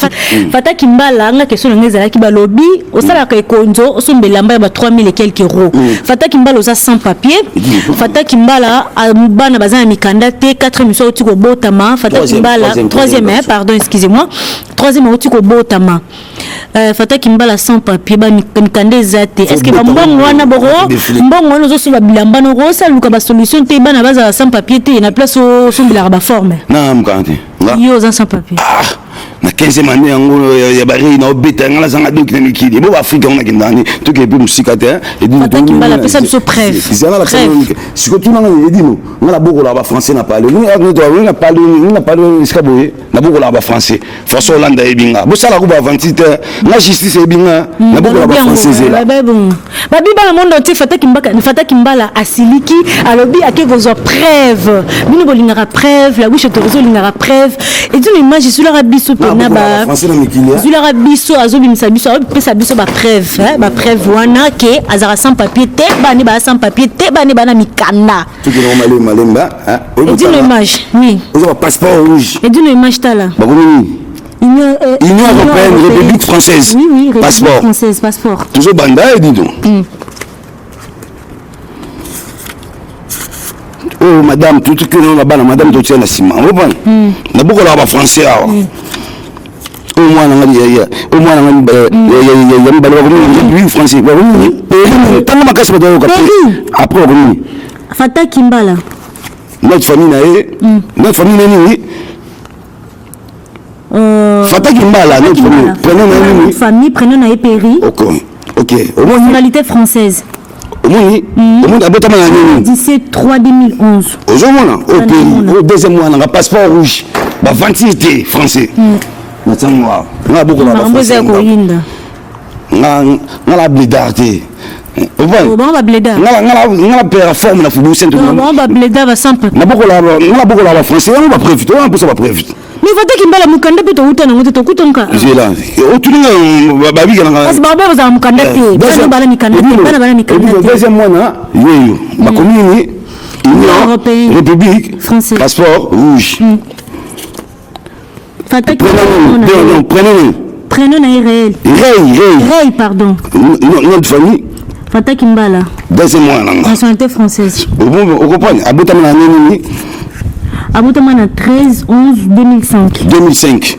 Fataki Mbala, nga question na nga ezalaki, balobi osalaka ekonzo, osomba elamba ya ba 3000 et quelques euros. Fataki Mbala, oza sans papier. Fataki Mbala, bana baza na mikanda te, quatre miso auti kobotama. Fataki Troisième, Mbala troisième, troisième, troisième. Hein, pardon, excusez-moi. Troisième auti kobotama. Fata Kimbala sans papier, ba mikanda eza te. Est-ce que ba mbongo wana boko mbongo wana ozosoba bilamba na okosaluka ba solution te, bana bazala sans papier te na place osombelaka ba forme? Na mokanda te. Yo oza sans papier. Ah, na 15e année yango ya barei na obeta nga, nazanga doki na mikili bo baafrika yango, nakendaka ni toke mpe mosika te. Kimbala, apesa biso preuve. Zala. Siko tunanga, edino nga nabokolaka bafrançais na pale na pale na pale esika boye, nabokolaka bafrançais. François Hollande ayebi nga, bosalaka baaventure te, nga justice eyebi nga, nabokola bafrançais, zela. Babi bana monde entier, Fata Kimbala asiliki, alobi ake kozwa preuve. Bino bolingaka preuve, la bouche autorisée olingaka preuve. Edino image ezwilaka biso mpena, ezwilaka biso, azobimisa biso, azopesa biso bapreuve, bapreuve wana ke azalaka sans papier te, bani baa sans papier te, bani bana mikanda. Edino image, oui. Oza passeport rouge. Edino image, tala. Bakomi nini? Union, Union européenne, République française. Oui, République passeport française, passeport. Toujours banda, edino. Oyo madame tutukena na bana, madame totia na nsima, opana nabokolaka bafrançais awa. Oyo mwana nga, oyo mwana nga ya mibale, bakomi République français, bakomi ntango makasi, bato bayoka après bakomi. Fata Kimbala. Notre famille na ye, notre famille na nini? Fata Kimbala, notre famille, prénom na nini? Famille, prénom na ye Perry. Ok. Omoni? Nationalité française. Omoni, abotama na nini? 17 3 2011. Ozomona oyo Perry, oyo deuxième mwana nga, passeport rouge, bavantire te, français na ntango awa nga bokola. Makambo eza ya koyinda. Nga na blédard te. Bango bablédard. Nga na pera forme na fubu sente. Bango bablédard, basample. Nga bokola bafrançais yango, bapreuve te wana, mposa bapreuve. Mais Fata Kimbala, mokanda mpe touta nango te, tokutanka. Zela, otuninga babikelanga. Kasi bango bazala mokanda te, bana bana mikanda te, bana bana mikanda te. Deuxième mwana yeyo, bakomi nini? Union République française, passeport rouge. Fata. Prénom, prénom. Prénom na ye réel. Rey, Rey. Rey, pardon. Nom de famille. Fata Kimbala. Deuxième mwana nanga. Nationalité française. Okocomprendre, abotama na nini? Abotama na 13 11 2005. 2005,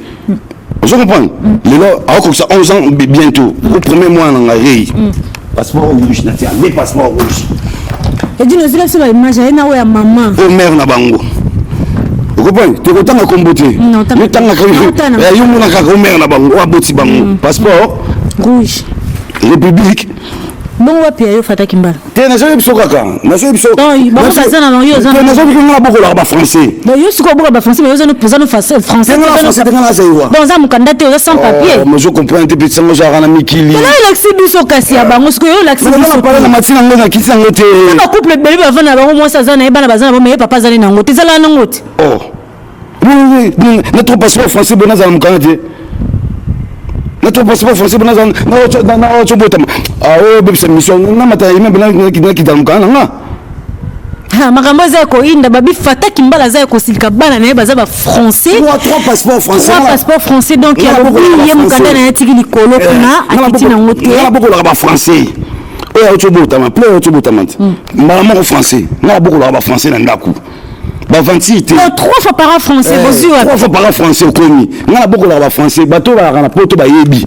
ozo comprendre, lelo akokokisa 11 ans bientôt. Au premier mwana nanga Rey, passeport rouge, natia nde passeport rouge. Edino, ozila biso baimage aye na oyo ya mama. O mare na bango, okocomprendre, tokotanga kombo te, yo tangaka, yo mona kaka o mare na bango, oyo aboti bango, passeport rouge. République. Bongo wapi ya yo, Fata Kimbala? Te, nazoyebi biso kaka, nazoyebi biso. Bango baza na bango, yo oza. Nazoyebi nga nabokolaka bafrançais. Bon, yo sikoyo oboka bafrançais, mais yo oza no français. Français te, nga naza iwa. Bon, oza mokanda te, oza sans papier. Mais je comprends te, petit sango ozalaka na mikili. Tala, olakisi biso kasi ya bango, sikoyo olakisi biso. Pala na matina yango, na kiti yango te. Bacouple ebele bavanda na bango, mwasi aza na ye, bana baza na bango, mais ye papa azali nango te, ezalaka nango te. Oh, na trop passeport français bo, nazala mokanda te, na trop passeport français bo, nazala naotobotama oyo bebisa mission, namata immeuble, nakita mokanda na nga. Makambo eza ya koyinda. Babi Fata Kimbala aza ya kosilika, bana na ye baza bafrançais. Trois passeport français. Trois passeport français, donc alobi ye mokanda na ye atiki likolo kuna, akiti nango te. Nga nabokolaka bafrançais, oyo auti obotama ple, oyo auti obotama te, mbala moko français. Nga nabokolaka bafrançais na ndako, baventure te. Trois fois para français, bozwi wapi? Trois fois para français, okomi nga nabokolaka bafrançais. Bato balaka na poto bayebi,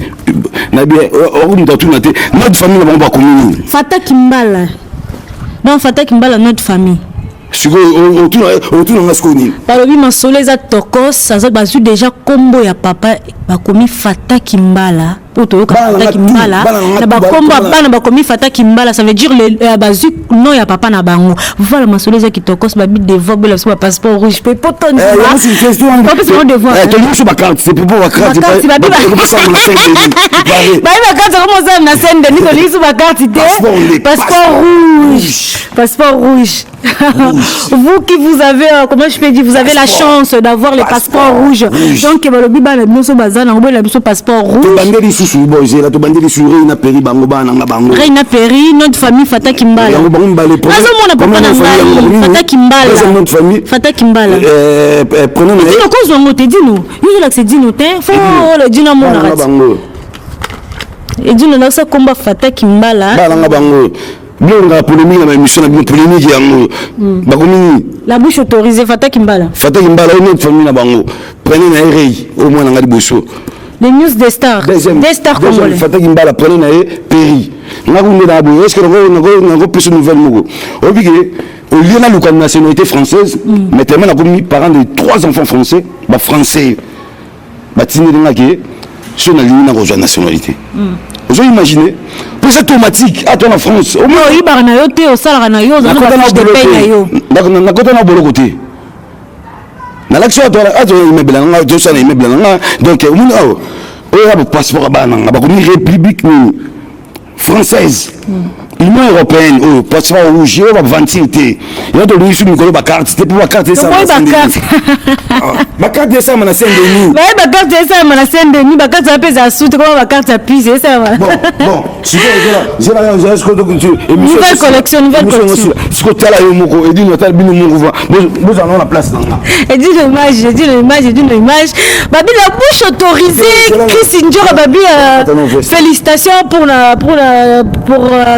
nayebi okomuta atuna te, notre famille na bango bakomi nini? Fata Kimbala, donc Fata Kimbala, notre famille. Sikoyo otuna nga sikoyo nini? Balobi masolo eza tokos, aza bazwi déjà kombo ya papa, bakomi Fata Kimbala. Oyo toyoka Fata Kimbala na bakombo ya bana, bakomi Fata Kimbala, ça veut dire bazwi nom ya papa na bango. Voilà, masolo eza kitokos. Babi devoir bola biso bapasseport rouge mpe potopesa devoir. Tolingi biso bacarte, c'est pour bacarte. Babi bacarte koma osala na Saint Denis, tolingi biso bacarte te, passeport rouge, passeport rouge. Vous qui vous avez, comment je peux dire, vous avez la chance d'avoir les passeports rouges. Donc, balobi bana biso baza na ngobola biso passeport rouge. Tobandeli susu bozela, tobandeli susu Reina Peri, bango bana nga bango. Reina Peri, notre famille, Fata Kimbala. Yango bango mibale. Nazomona papa na ngai, Fata Kimbala. Notre famille. Fata Kimbala. Prenons. Dino kozwa ngo te, Dino. Yo ozolakisa Dino te. Fo le Dino amonaka. Bango. Dino nakisa komba Fata Kimbala. Bana nga bango. Bilongaka polémique na baémission na bino, polémique yango bakomi nini? La bouche autorisée, Fata Kimbala. Fata Kimbala, oyo notre famille na bango, prenez na ye Rei, oyo mwana nga liboso. Les news des stars. Deuxième, Des stars deuxième congolais. Fataki Mbala prenez na ye péri. Nga kunde na boye est-ce que nako pesa nouvelle moko. Oyebi ke au lieu naluka nationalité française, mais tellement nakomi parent de trois enfants français, ba français batindeli nga ke so nalingi nakozwa nationalité. Ozo imaginer mpo eza automatique ata na France. Au moins Oyibaka na yo te, osalaka na yo, ozala na nakota ba na fiche de boloko paye na yo. te nakota na boloko te, nalakisi oyo ato immeuble na nga, tosala immeuble na nga. Donc omoni awa, oyo ya bapasseport ya bana na nga, bakomi République nini, française, Union européenne. Oyo passeport rouge, oyo baventure te. Yo tolingi su mikolo bacarte te, mpo bacarte Toboyi bacarte. bacarte esalama na Saint Denis. Baye bacarte esalama na Saint Denis, bacarte wana mpe eza sute koma bacarte ya pise esalama. Bon, sikoyo Nouvelle collection, nouvelle collection. Sikoyo tala yo moko, Edino, atala bino moko, bozala nao na place na nga. Edino image, Edino image, Edino image. Babi la bouche autorisée, Chris Ndjora Babi, Attends, non, veste. félicitations pour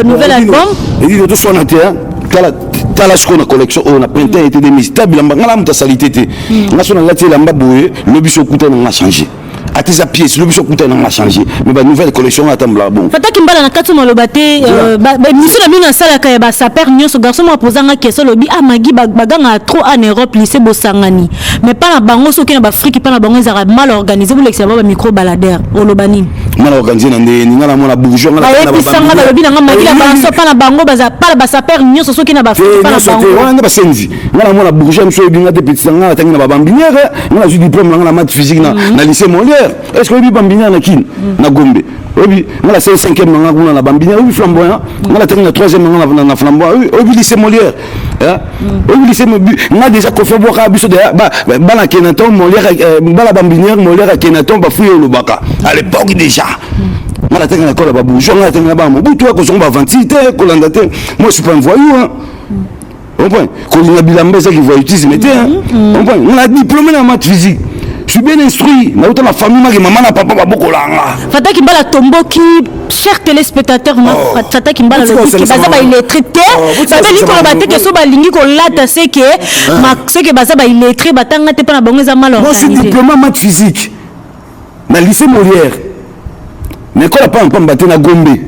nouvel album. Edino, toswana te hein. Tala, tala sikoyo na collection oyo na printemps été 2000. Ta bilamba nga na moto asali te te. Nga so nalati elamba boye, lobi so okuta na nga change, ata eza pièce, lobi so okuta na nga change. Mais ba nouvelle collection nga atambolaka bongo. Fataki Mbala, na kati maloba te, émission na bino nasalaka ya basaper nyonso, garçon moko apozanga question, alobi: ah Magi, bagangaka trop en Europe, lycée bosangani, mais mpa na bango, soki na baafrike, mpa na bango ezalaka mal organisé, bolekisa bango bamicro baladeur. Oloba nini? Nga na organise na ndenge nga namona bourgeois nga. Bayebisanga, balobi nanga Magi na banso, mpa na bango baza pa na basaper nyonso, soki na baafrike, mpa na nyonso te. bango. Wana nde basenzi. Nga namona bourgeois mosu oyebi nga te. Petisa nga natangi na babambinière, nga nazwi diplôme na nga na math physique na lycée Molière. Est ce que oyebi Bambinière na Kine, na Gombe? Oyebi nga na sali cinquième na nga kuna na Bambinière. Oyebi Flamboyant? Nga natangi na troisième na nga na Flamboyant. Oyebi lycée Molière, hein? Oyebi lycée nga déjà kofi abwaka biso bana Kenaton, Molière, bana Bambinière, Molière, Akenaton, bafuyi olobaka à l'époque déjà. Nga natangi na école ya babourgeois, nga natangi na bana Mobutu. Akozonga baventure te, kolanda te. Moi, je suis pas un voyou, hein. Comprends? Kolinga bilamba ezaki voyoutisme te, hein. Comprends? Nga na diplômé na math physique, je suis bien instruit, nauta na famille maki mama na papa babokolanga. Fataki Mbala tomboki, chers téléspectateurs. Oh. Fataki Mbala Botika lobiki kosalisa baza bango. baillettré te. Oh, botika Babeli kosalisa koloba bango. te ke so balingi kolata, seke seke baza baillettré, batanga te, mpo na bango eza mal Moi, je suis organisé. diplômé en math physique na lycée Molière, na école ya pampamba te, na Gombe.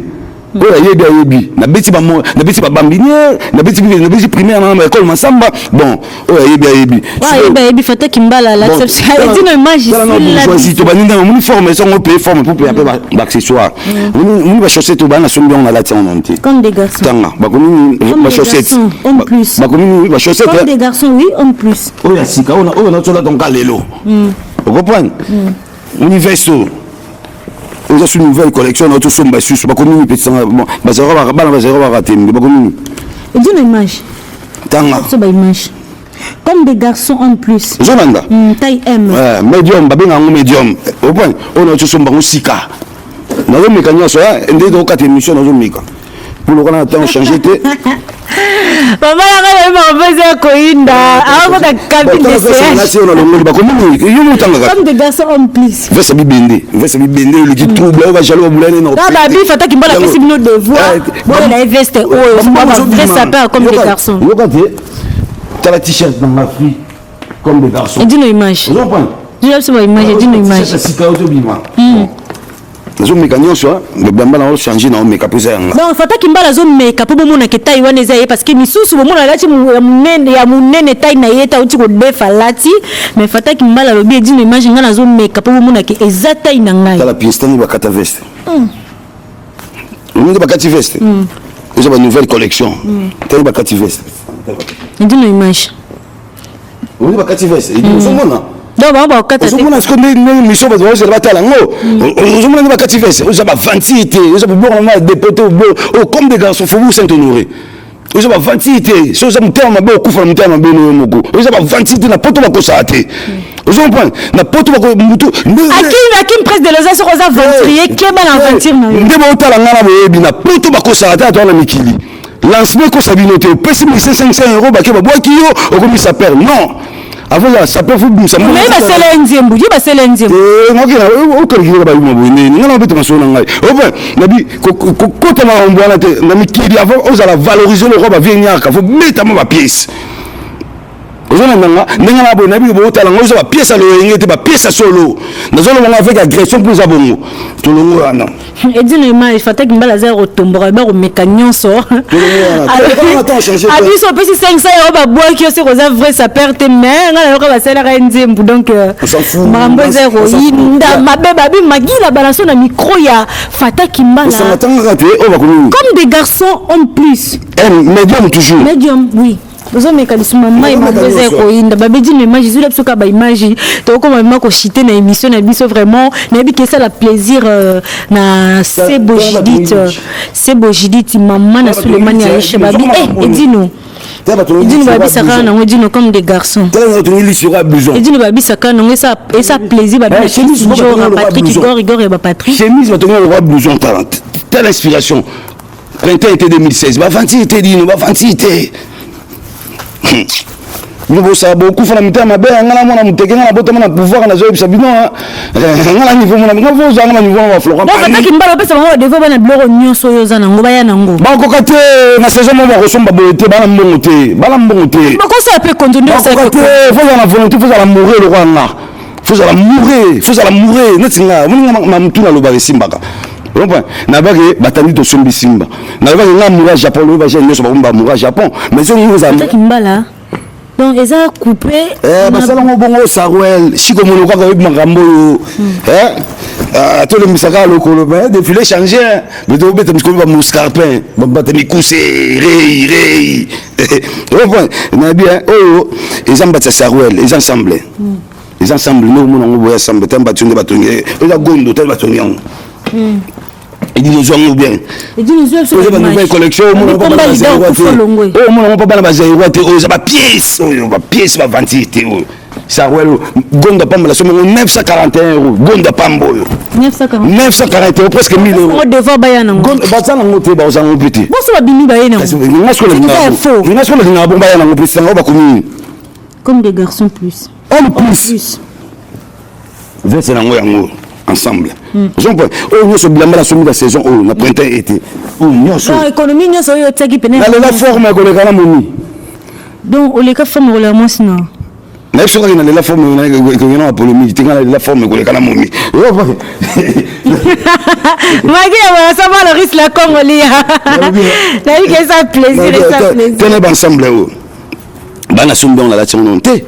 Oyo ayebi, ayebi. Nabeti nabeti babambinière, nabeti primaire na école Masamba. Bon, oyo ayebi, ayebi. Ayebi, ayebi. Fataki Mbala, edino image. Bourgeoisie tobandi ndenge omoni forme esongo paye forme pour paye mpe baaccessoire. Omoni bachaussette oyo bana nasombi yango, nalati yango nano te. Comme des garçons. Tanga bakomi bachaussette, Homme plus. bakomi bachaussette. Comme des garçons, oui, homme plus. Oyo ya sika, oyo nazola tonka lelo, ocomprendre? Omoni veste oyo, oza su nouvelle collection na tosomba susu. Bakomi nini petisanga? Bon, bazalaka bana, bazalaka bakatembe, bakomi nini? Edino image. Tanga. So baimage comme des garçons en plus. Ozolanda? Taille M. Medium, babenga yango medium. Oprendre oyo na tosomba yango sika, nazomeka nyonso nde tokokata émission, nazomeka mpo lokola na ntango change te. Mama yanga nayebaka mpe eza koyinda, akota cabine de séance oyo nalongoli, bakomi yo motangaka. Comme des garçons homme plus. Veste bibende, veste bibende oluki trouble oyo bajalo babulani na babi. Fataki Mbala apesi bino devoir, boyo na ye veste oyo, vrai sapeur comme des garçons. Yoka te, tala t-shirt nanga free comme des garçons. Edino image. Ozocomprendre? Dino biso ba image, edino image. Sika oyo tobima, nazomeka nyonso, bilamba na ochange, na omeka mpo eza yanga. Donc Fataki Mbala azomeka mpo bomonaka taille wana eza ye, parce que misusu bomona alati ya monene, ya monene, taille na ye ta auti kodefa alati. Mais Fataki Mbala alobi: edino image, ngai nazomeka mpo bomonaka eza taille na ngai. Tala pièce, tani bakata veste, oningi bakati veste, eza ba nouvelle collection, tani bakati veste. Edino image. Oningi bakati veste, ozomona? Donc bango bakokata te. Ozomona siko ndenge mission bato bazozela batala yango. Ozomona nde bakati veste, oza bavanti te, oza boboko na depo te, oyo comme des garçons, Faubourg Saint Honoré, oza bavanti te. So oza motema mabe, okufa na motema mabe no yo moko. Oza bavanti te, na poto bakosaka te, ozo comprendre? Na poto mutu Akim Prince de Loza, soki oza aventurier, keba na aventure na yo. Nde baotala nga na boyebi, na poto bakosaka te. Ata wana mikili, lancement ekosa bino te. Opesi 1500 euro, bake babwaki yo, okomisa père. Non, avant ya sapeur, faut bimisa. Mais basala ye nzembo, ye basala ye nzembo. Okalekilaka bayuma boye ndeni? Ngai na obeta masolo na ngai ope nabi kokota makambo wana te. Na mikili, avant ozala valoriser lokwa bavie nyaka, faut betama bapièce. Ozolanda nga ndenge na boye, nayebi botala ngo, eza bapièce ya loyenge te, bapièce ya solo. Nazoloba ngo avec agression mpo eza bongo. Tolongo wana. Edino Image, Fataki Mbala aza ya kotomboka, bakomeka nyonso. Abiso opesi 500 euro, babwaki yo, seke oza vrai sapeur te. Mais ngai nayoka basalaka ye nzembo, donc makambo eza ya koyinda mabe. Babi Magila Balaso na micro ya Fataki Mbala. Comme des garçons, homme plus. Médium toujours. Médium, oui. Ozomeka lisumu mai, makambo eza ya koyinda. Babedi no image, ezwila biso kaka baimage. Tokokoma mema koshite na émission na biso. Vraiment, nayebi ke esala plaisir na Sebo Judith, Sebo Judith, mama na Sulemani Aisha. Babi Edino, Edino, babisaka nango Edino comme des garçons. Edino, babisaka nango, esa plaisir. Babinjora Patrick Igor, Igor ya baPatrick. Chemise batongi lokwa blouson. Tala inspiration, printemps été 2016. Bavanti te, Dino, bavanti te. Bino bosala, bokufa na mitema mabe. Nga na mwana moteke, nga na botama na pouvoir. Nazoyebisa bino, nga na niveau mona, nga fo ozanga na niveau na baFlorent. Fataki Mbala, opesa bango badevoir, bana biloko nyonso oyo oza nango, baya nango. Bakoka te. Na saison moko bakosomba boye te. Bana mbongo te, bana mbongo te. Bakosala mpe konzo nde. Bakoka te. Fo zala na volonté, fo zala moure lokwa nga, fo zala moure, fo zala moure neti nga. Omoni nga na mutu nalobaka, esimbaka. Comprend? Nabaki batandi, tosombi simba. Nalobaki nga moura Japon, lobi bajeune nyonso bakomi bamoura Japon, mais soki ozala Fataki Mbala, donc eza coupé. Basalango bongo Sarwel siko mono kaka oyebi makambo oyo, tolembisaka lokolo. Mais défilé change, mais tobeta misikomi bamouscarpin, bata mikuse rei rei. Nayebi oyo eza mbati ya Sarwel, eza ensemble, eza ensemble nde omona yango boye. Ensemble te, mbati nde batongi, eza gondo te, batongi yango. Edini, ozwa yango bien. Oza banouvelle collection. Oyo omona ngo mpo bana bazairoi te. Oyo eza bapièce, oyo bapièce baventure te. Oyo Sarwel gondo pamba, la somme yango 941 euros. Gondo pamba oyo 941 euros, presque 1000 euros. Devoir baya nango. Baza nango te, baza nango mpe te. Boso babimi, baye nango. Nga sikoyo nalingaka bongo, baya nango mpe sango bakomi. Comme des garçons plus. Homme plus. Veste nango yango ensemble. Ozompa oyo nyonso bilamba nasombi na saison oyo na printemps été oyo nyonso. Économie nyonso oyo otiaki pene. Nalela forme ekoleka na momi. Donc oleka forme ekoleka mwasi na. Nayebi soki nalela forme ekokena na polémique te. Nga nalela forme ekoleka na momi. Maki ya basa Loris la Congolia, nayebi ke eza plaisir, eza plaisir. Tene baensemble oyo bana sombi yango, nalati yango te.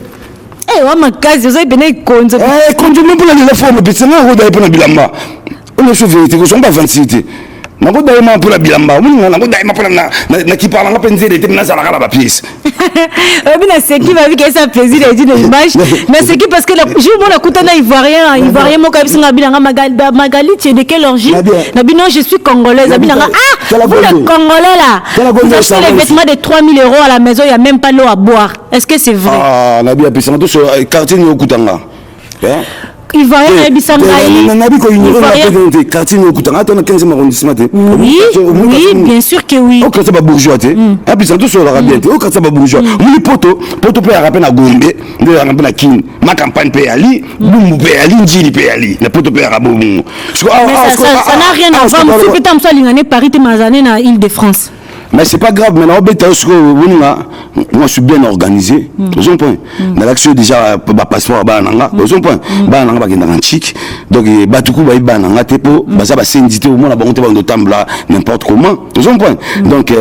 Wa makasi, ozali pene ekonzo. Ekonzo me mpona lela forme pesa nga kodaye mpona bilamba oyo nyonso. Vérité, kozonga bavantire te. Nakodayema mpona bilamba omoninga, nakodayema mpona nakipaka nanga mpe nzele te, nazalaka na bapièce. Oyebi, naseki, babi ke esa plaisir. Edi na image, naseki parce que jour mo nakutana Ivoirien, Ivoirien moko ayebisi nga, abi nanga: "Magali, tu es de quelle origine?" Nabi: "Non, je suis congolaise." Abi nanga: "Ah, vous les Congolais là, vous achetez les vêtements de 3000 euros, à la maison il y a même pas l'eau à boire. Est-ce que c'est vrai?" Ah, nabi apesanga to quartier ni okutanga. Ivoirien ayebisa ngai. Nabi koignorer quartier ni okutanga ata na 15e arrondissement te. Oui, bien sûr que oui. O quartier babourgeois te, apesanga tosololaka bien te. O quartier babourgeois, omoni poto poto mpe yaka mpe na Gombe, nde yaka mpe na Kini, ma campagne mpe yali Bumbu, mpe yali Njili, mpe yali na poto, mpe yaka bongo. Ça n'a rien à voir. Mosusu mpe ta mosu alingane Paris te, mazane na Île de France. Mais c'est pas grave. Maintenant obeta yo sikoyo, oninga, moi je suis bien organisé. Ozo point, nalakisi yo déjà bapasseport ya bana na nga. Ozo point, bana na nga bakendaka ntchik, donc bato ku bayebi bana na nga te, mpo baza basendi te, omona bango te, bando otambola n'importe comment. Ozo point, donc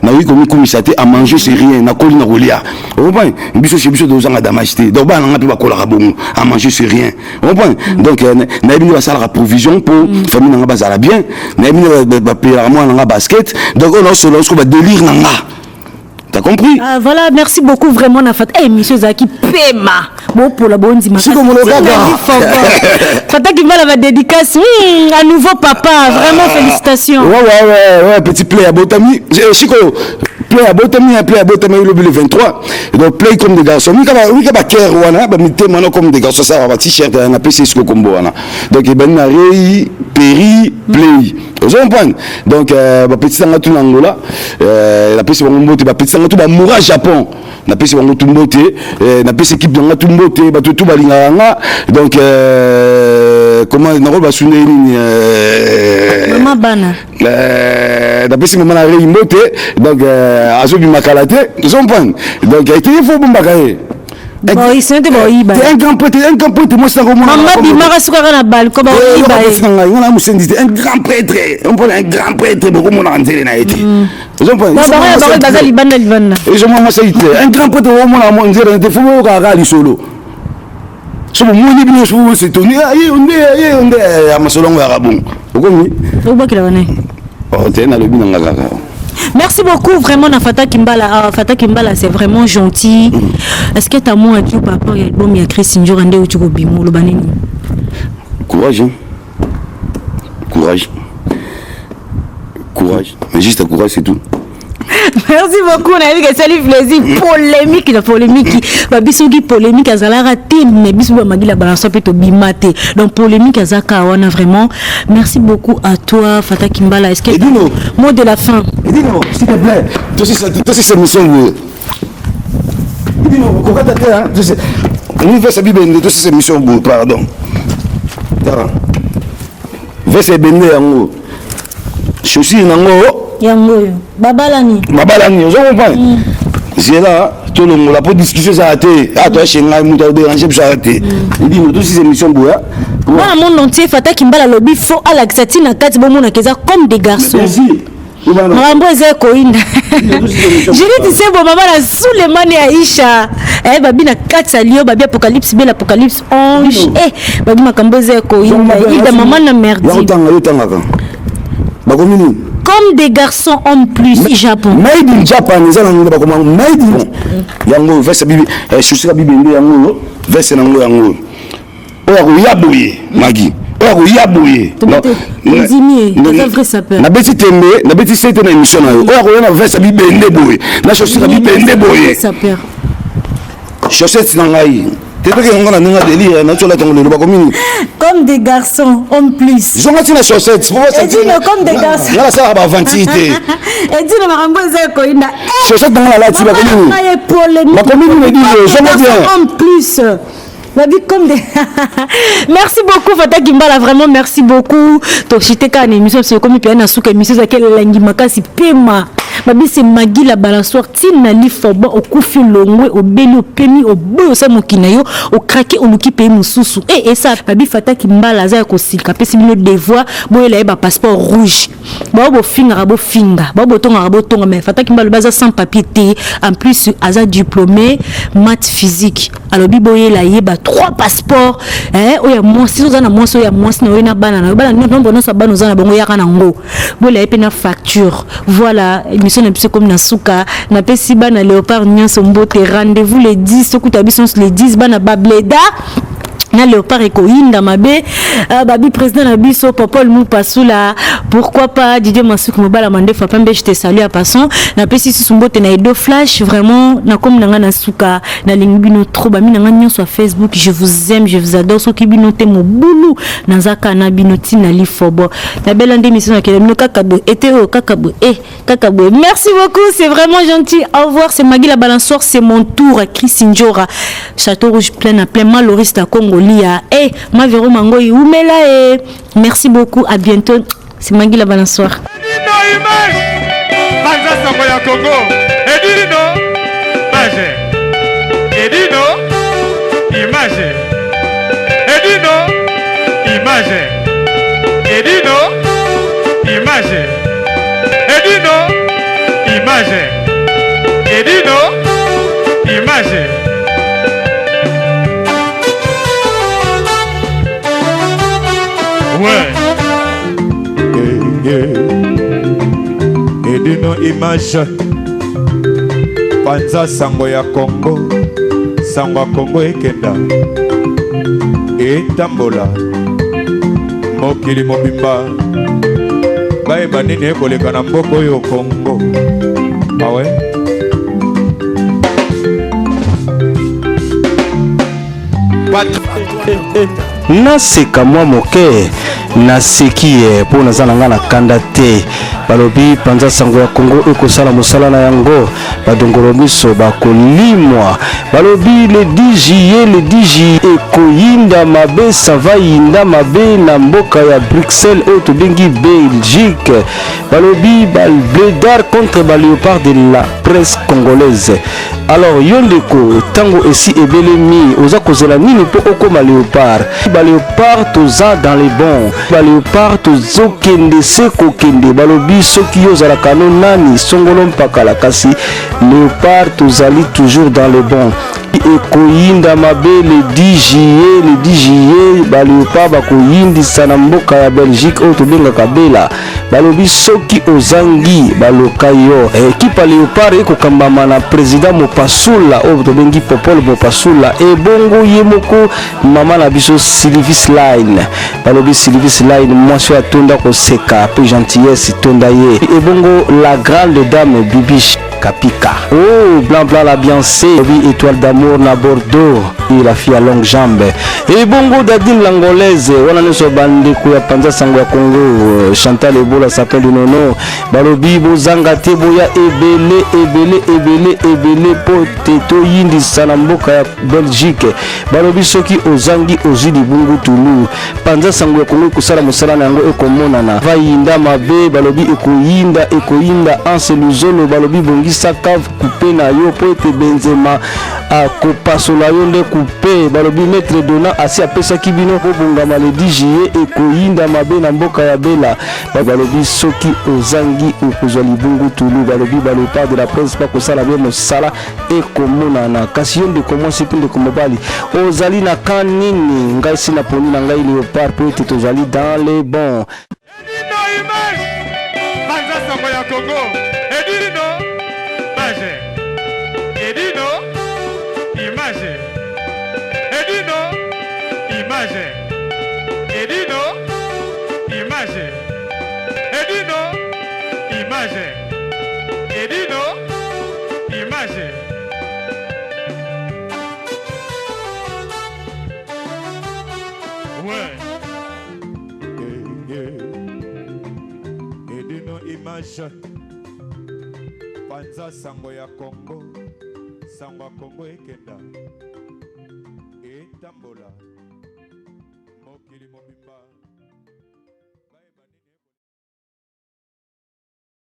nakoki komikumisa te. À manger c'est rien, nakoli na kolia. Ozo point, biso chez biso tozanga damage te, donc bana na nga mpe bakolaka bongo, à manger c'est rien. Ozo point, donc nayebi nde basalaka provision mpo famille na nga bazala bien. Nayebi nde bapeyelaka mwana na nga basket. Donc oyo naosolola siko badélire na nga. T'as compris? Ah, voilà, merci beaucoup vraiment na Fat. Eh, monsieur Zaki pema. Bon pour la bonne dimanche. Fataki Mbala va dédicace. Un nouveau papa, vraiment félicitations. Ouais, petit play à Botami. Siko play à Botami, play à Botami le 23. Donc play comme des garçons. Oui ka ba cœur wana, ba mitema no comme des garçons, ça va t-shirt na PC siko kombo wana. Donc ben na rei, peri, play. Ozo comprendre? Donc euh, bapetisa nga tu na Angola, euh, napesi bango mbote, bapetisa nga tu bamoura Japon, napesi bango tu mbote, euh, napesi équipe na nga tu mbote, bato tu balingaka nga. Donc euh, comment nakoloba sunde nini euh, mama bana euh, napesi mama na rei mbote. Donc euh, azobima kala te, ozo comprendre? Donc eteye fo obombaka ye. Boyisino te boyiba. Un grand prêtre, un grand prêtre, mwasi nango mona. Mama bimaka sukaka na balcon baoyiba ye. Na ngai ngana mosendi te, un grand prêtre, on prend un grand prêtre, bokomonaka nzele na ye te. Ozo baza libanda libanda. Ezomona mwasi te, un grand prêtre omonaka nzele na ye te, fo boyokaka kaka lisolo. So bomoni bino so bosetoni ye nde ye nde ya masolo yango yaka bongo. Okomi? Obakela wana. Oh te, nalobi na nga kaka. Merci beaucoup vraiment na Fata Kimbala. Ah, Fata Kimbala c'est vraiment gentil. Est-ce que tu as mot à dire par rapport à l'album ya Chris Njora nde uti kobima oloba nini? Courage, hein? Courage. Courage. Mais juste courage, c'est tout. Merci beaucoup nayebi ke esali plaisir. Polémique na polémique, babi soki polémique azalaka te, mais biso bamagila balançois mpe tobima te. Donc polémique aza kaka wana. Vraiment merci beaucoup à toi Fata Kimbala. Est-ce que Edino. Mot de la fin. Edino, s'il te plaît, tosi émission boye. Edino, kokata te, hein. Tosi univers bibende, tosi émission boye, pardon. Tara. Vese ebende yango. Chaussure nango. Yango oyo. Babalani. Babalani, ozo comprendre? Zela tolongola po discussion ezala te. Ah, toyashe ngai moto aderange biso aya te. Edino, tosi émission boye. Bana monde entier, Fata Kimbala alobi fo alakisa ntina kati bomonaka eza comme des garçons. Merci. Makambo eza ekoyinda. Judith Sebo, mama na Sulemani Aisha, eh, babi na kati ya lio, babi apocalypse bel apocalypse ange, eh, babi makambo eza ekoyinda. Ida mama na merdi. Yango tanga, yo tangaka. Bakomi nini? Comme des garçons en plus Japon. Made in Japan eza na ngo bakoma made in yango veste bibi eh, chaussure bibi nde yango veste nango yango oyo akoya boye magi oyo akoya boye. Ondimi ye, aza vrai sapeur. Nabeti tembe, nabeti sete na émission na yo. Oyo akoya na veste bibende boye na chaussure bibende boye. Sapeur. Chaussette na ngai te toke yango na ndenge ya délire na tiola tango lelo bakomi nini? Comme des garçons en plus. Zonga ntina chaussette. Edino comme des garçons. Nga nasalaka baaventure te. Edino makambo eza ekoyinda. Chaussette na nga nalati, bakomi nini? Polémique. Bakomi nini, Edino? Zonga bien. En plus. Babi comme des. Merci beaucoup Fata Kimbala, vraiment merci beaucoup. Toshite ka na émission c'est comme puis na suka émission za quel langi makasi pema. Babi c'est Magui la balançoire tina li fobo okufi longwe obeli opemi oboyo sa mokina yo okrake oluki pays mususu. Eh et ça babi Fata Kimbala za ko silka pesi bino devoir boyela ye ba passeport rouge. Bao bofingaka bofinga, bao botongaka botonga, mais Fata Kimbala baza sans papier te. En plus aza diplômé maths physique. Alobi boyela ye ba trois passeports, eh, oyo ya mwasi oza na mwasi, oyo ya mwasi na oyo na bana na yo, bana nombre nyonso ya bana oza na bango yaka nango, boyela ye mpe na facture. Voilà émission na biso ekomi na suka. Napesi bana léopard nyonso mbote. Rendez-vous le 10, tokuta biso nyonso le 10, bana bableda na léopard ekoyinda mabe. Babi président na biso Popol Mupasula, pourquoi pas Didier Masuki Mobala Mandefa Pembe, je te salue à passant. Napesi susu mbote na Edo Flash. Vraiment nakomi na nga na suka, nalingi bino trop, bami na nga nyonso ya Facebook, je vous aime, je vous adore. Soki bino te mobulu, nazaka na bino ntina lifobo nabela nde émission nakende bino kaka boye ete oyo kaka boye eh kaka boye. Merci beaucoup, c'est vraiment gentil. Au revoir, c'est Magui la balançoire, c'est mon tour. Chris Njora, Château Rouge plein à plein, Malorista Congolia, eh Mavero Mangoyi Oumela, eh merci beaucoup, à bientôt, c'est Magui la balançoire. Edino image Banza sango ya Congo. Edino image. Edino image. Edino image. Edino image. Edino image. Edino image. Ouais. Edino image panza sango ya Congo, sango ya Congo ekenda etambola mokili mobimba, bayeba nini ekoleka na mboka oyo Congo awe. Naseka mwa moke. Naseki ye mpo naza na ngai na kanda te. Balobi panza sango ya Congo ekosala mosala na yango, badongolo miso bakolimwa. Balobi le 10 juillet, le 10 juillet ekoyinda mabe, ça va yinda mabe na mboka ya Bruxelles oyo tobengi Belgique. Balobi ba bledar contre ba leopard de la presse congolaise. Alors yo ndeko, ntango esi ebelemi, oza kozela nini mpo okoma leopard? Ba leopard toza dans les bons, ba leopard tozokende se kokende. Balobi soki yo ozalaka no nani songolo mpakala, kasi leopard tozali toujours dans les bons. Ekoyinda mabe le 10 juillet, le 10 juillet ba leopard bakoyindisa na mboka ya Belgique oyo tobengaka Bela. Balobi soki ozangi baloka yo. Ekipe ya leopard ekokambama na président Mopasula oyo tobengi Popol Mopasula, ebongo ye moko mama na biso Sylvis Line. Balobi Sylvis Line mwasi oyo atonda koseka pe gentillesse tonda ye, ebongo la grande dame Bibiche Kapika. Oh, blanc blanc la Beyoncé, oui, étoile d'amour na Bordeaux, et la fille à longue jambe. Et bongo Dadine l'angolaise, wana nyonso bandeko ya panza sango ya Congo, Chantal Ebola s'appelle Nono. Balobi bozanga te, boya ebele ebele ebele ebele po te toyindisa na mboka ya Belgique. Balobi soki ozangi ozwi libungu tulu. Panza sango ya Congo ekosala mosala na yango ekomonana. Vayinda mabe, balobi ekoyinda ekoyinda. Anse Luzolo balobi bongisaka kupe na yo po ete Benzema akopasola yo nde kupe. Balobi Maître Dona asi apesaki bino bobongama le 10 juillet ekoyinda mabe na mboka ya Bela. Balobi soki ozangi okozwa libungu tulu. Balobi ba leopard de la presse bakosala bien mosala ekomonana. Kasi yo ndeko mwasi mpe ndeko mobali ozali na camp nini? Ngai si naponi na ngai leopard mpo ete tozali dans les bons. Edino image panza sango ya Congo. Edino image, Edino image, Edino image, Edino image, Edino image, Edino image. Ouais. Edino image panza sango ya Congo, sango ya Congo ekenda etambola mokili mobimba.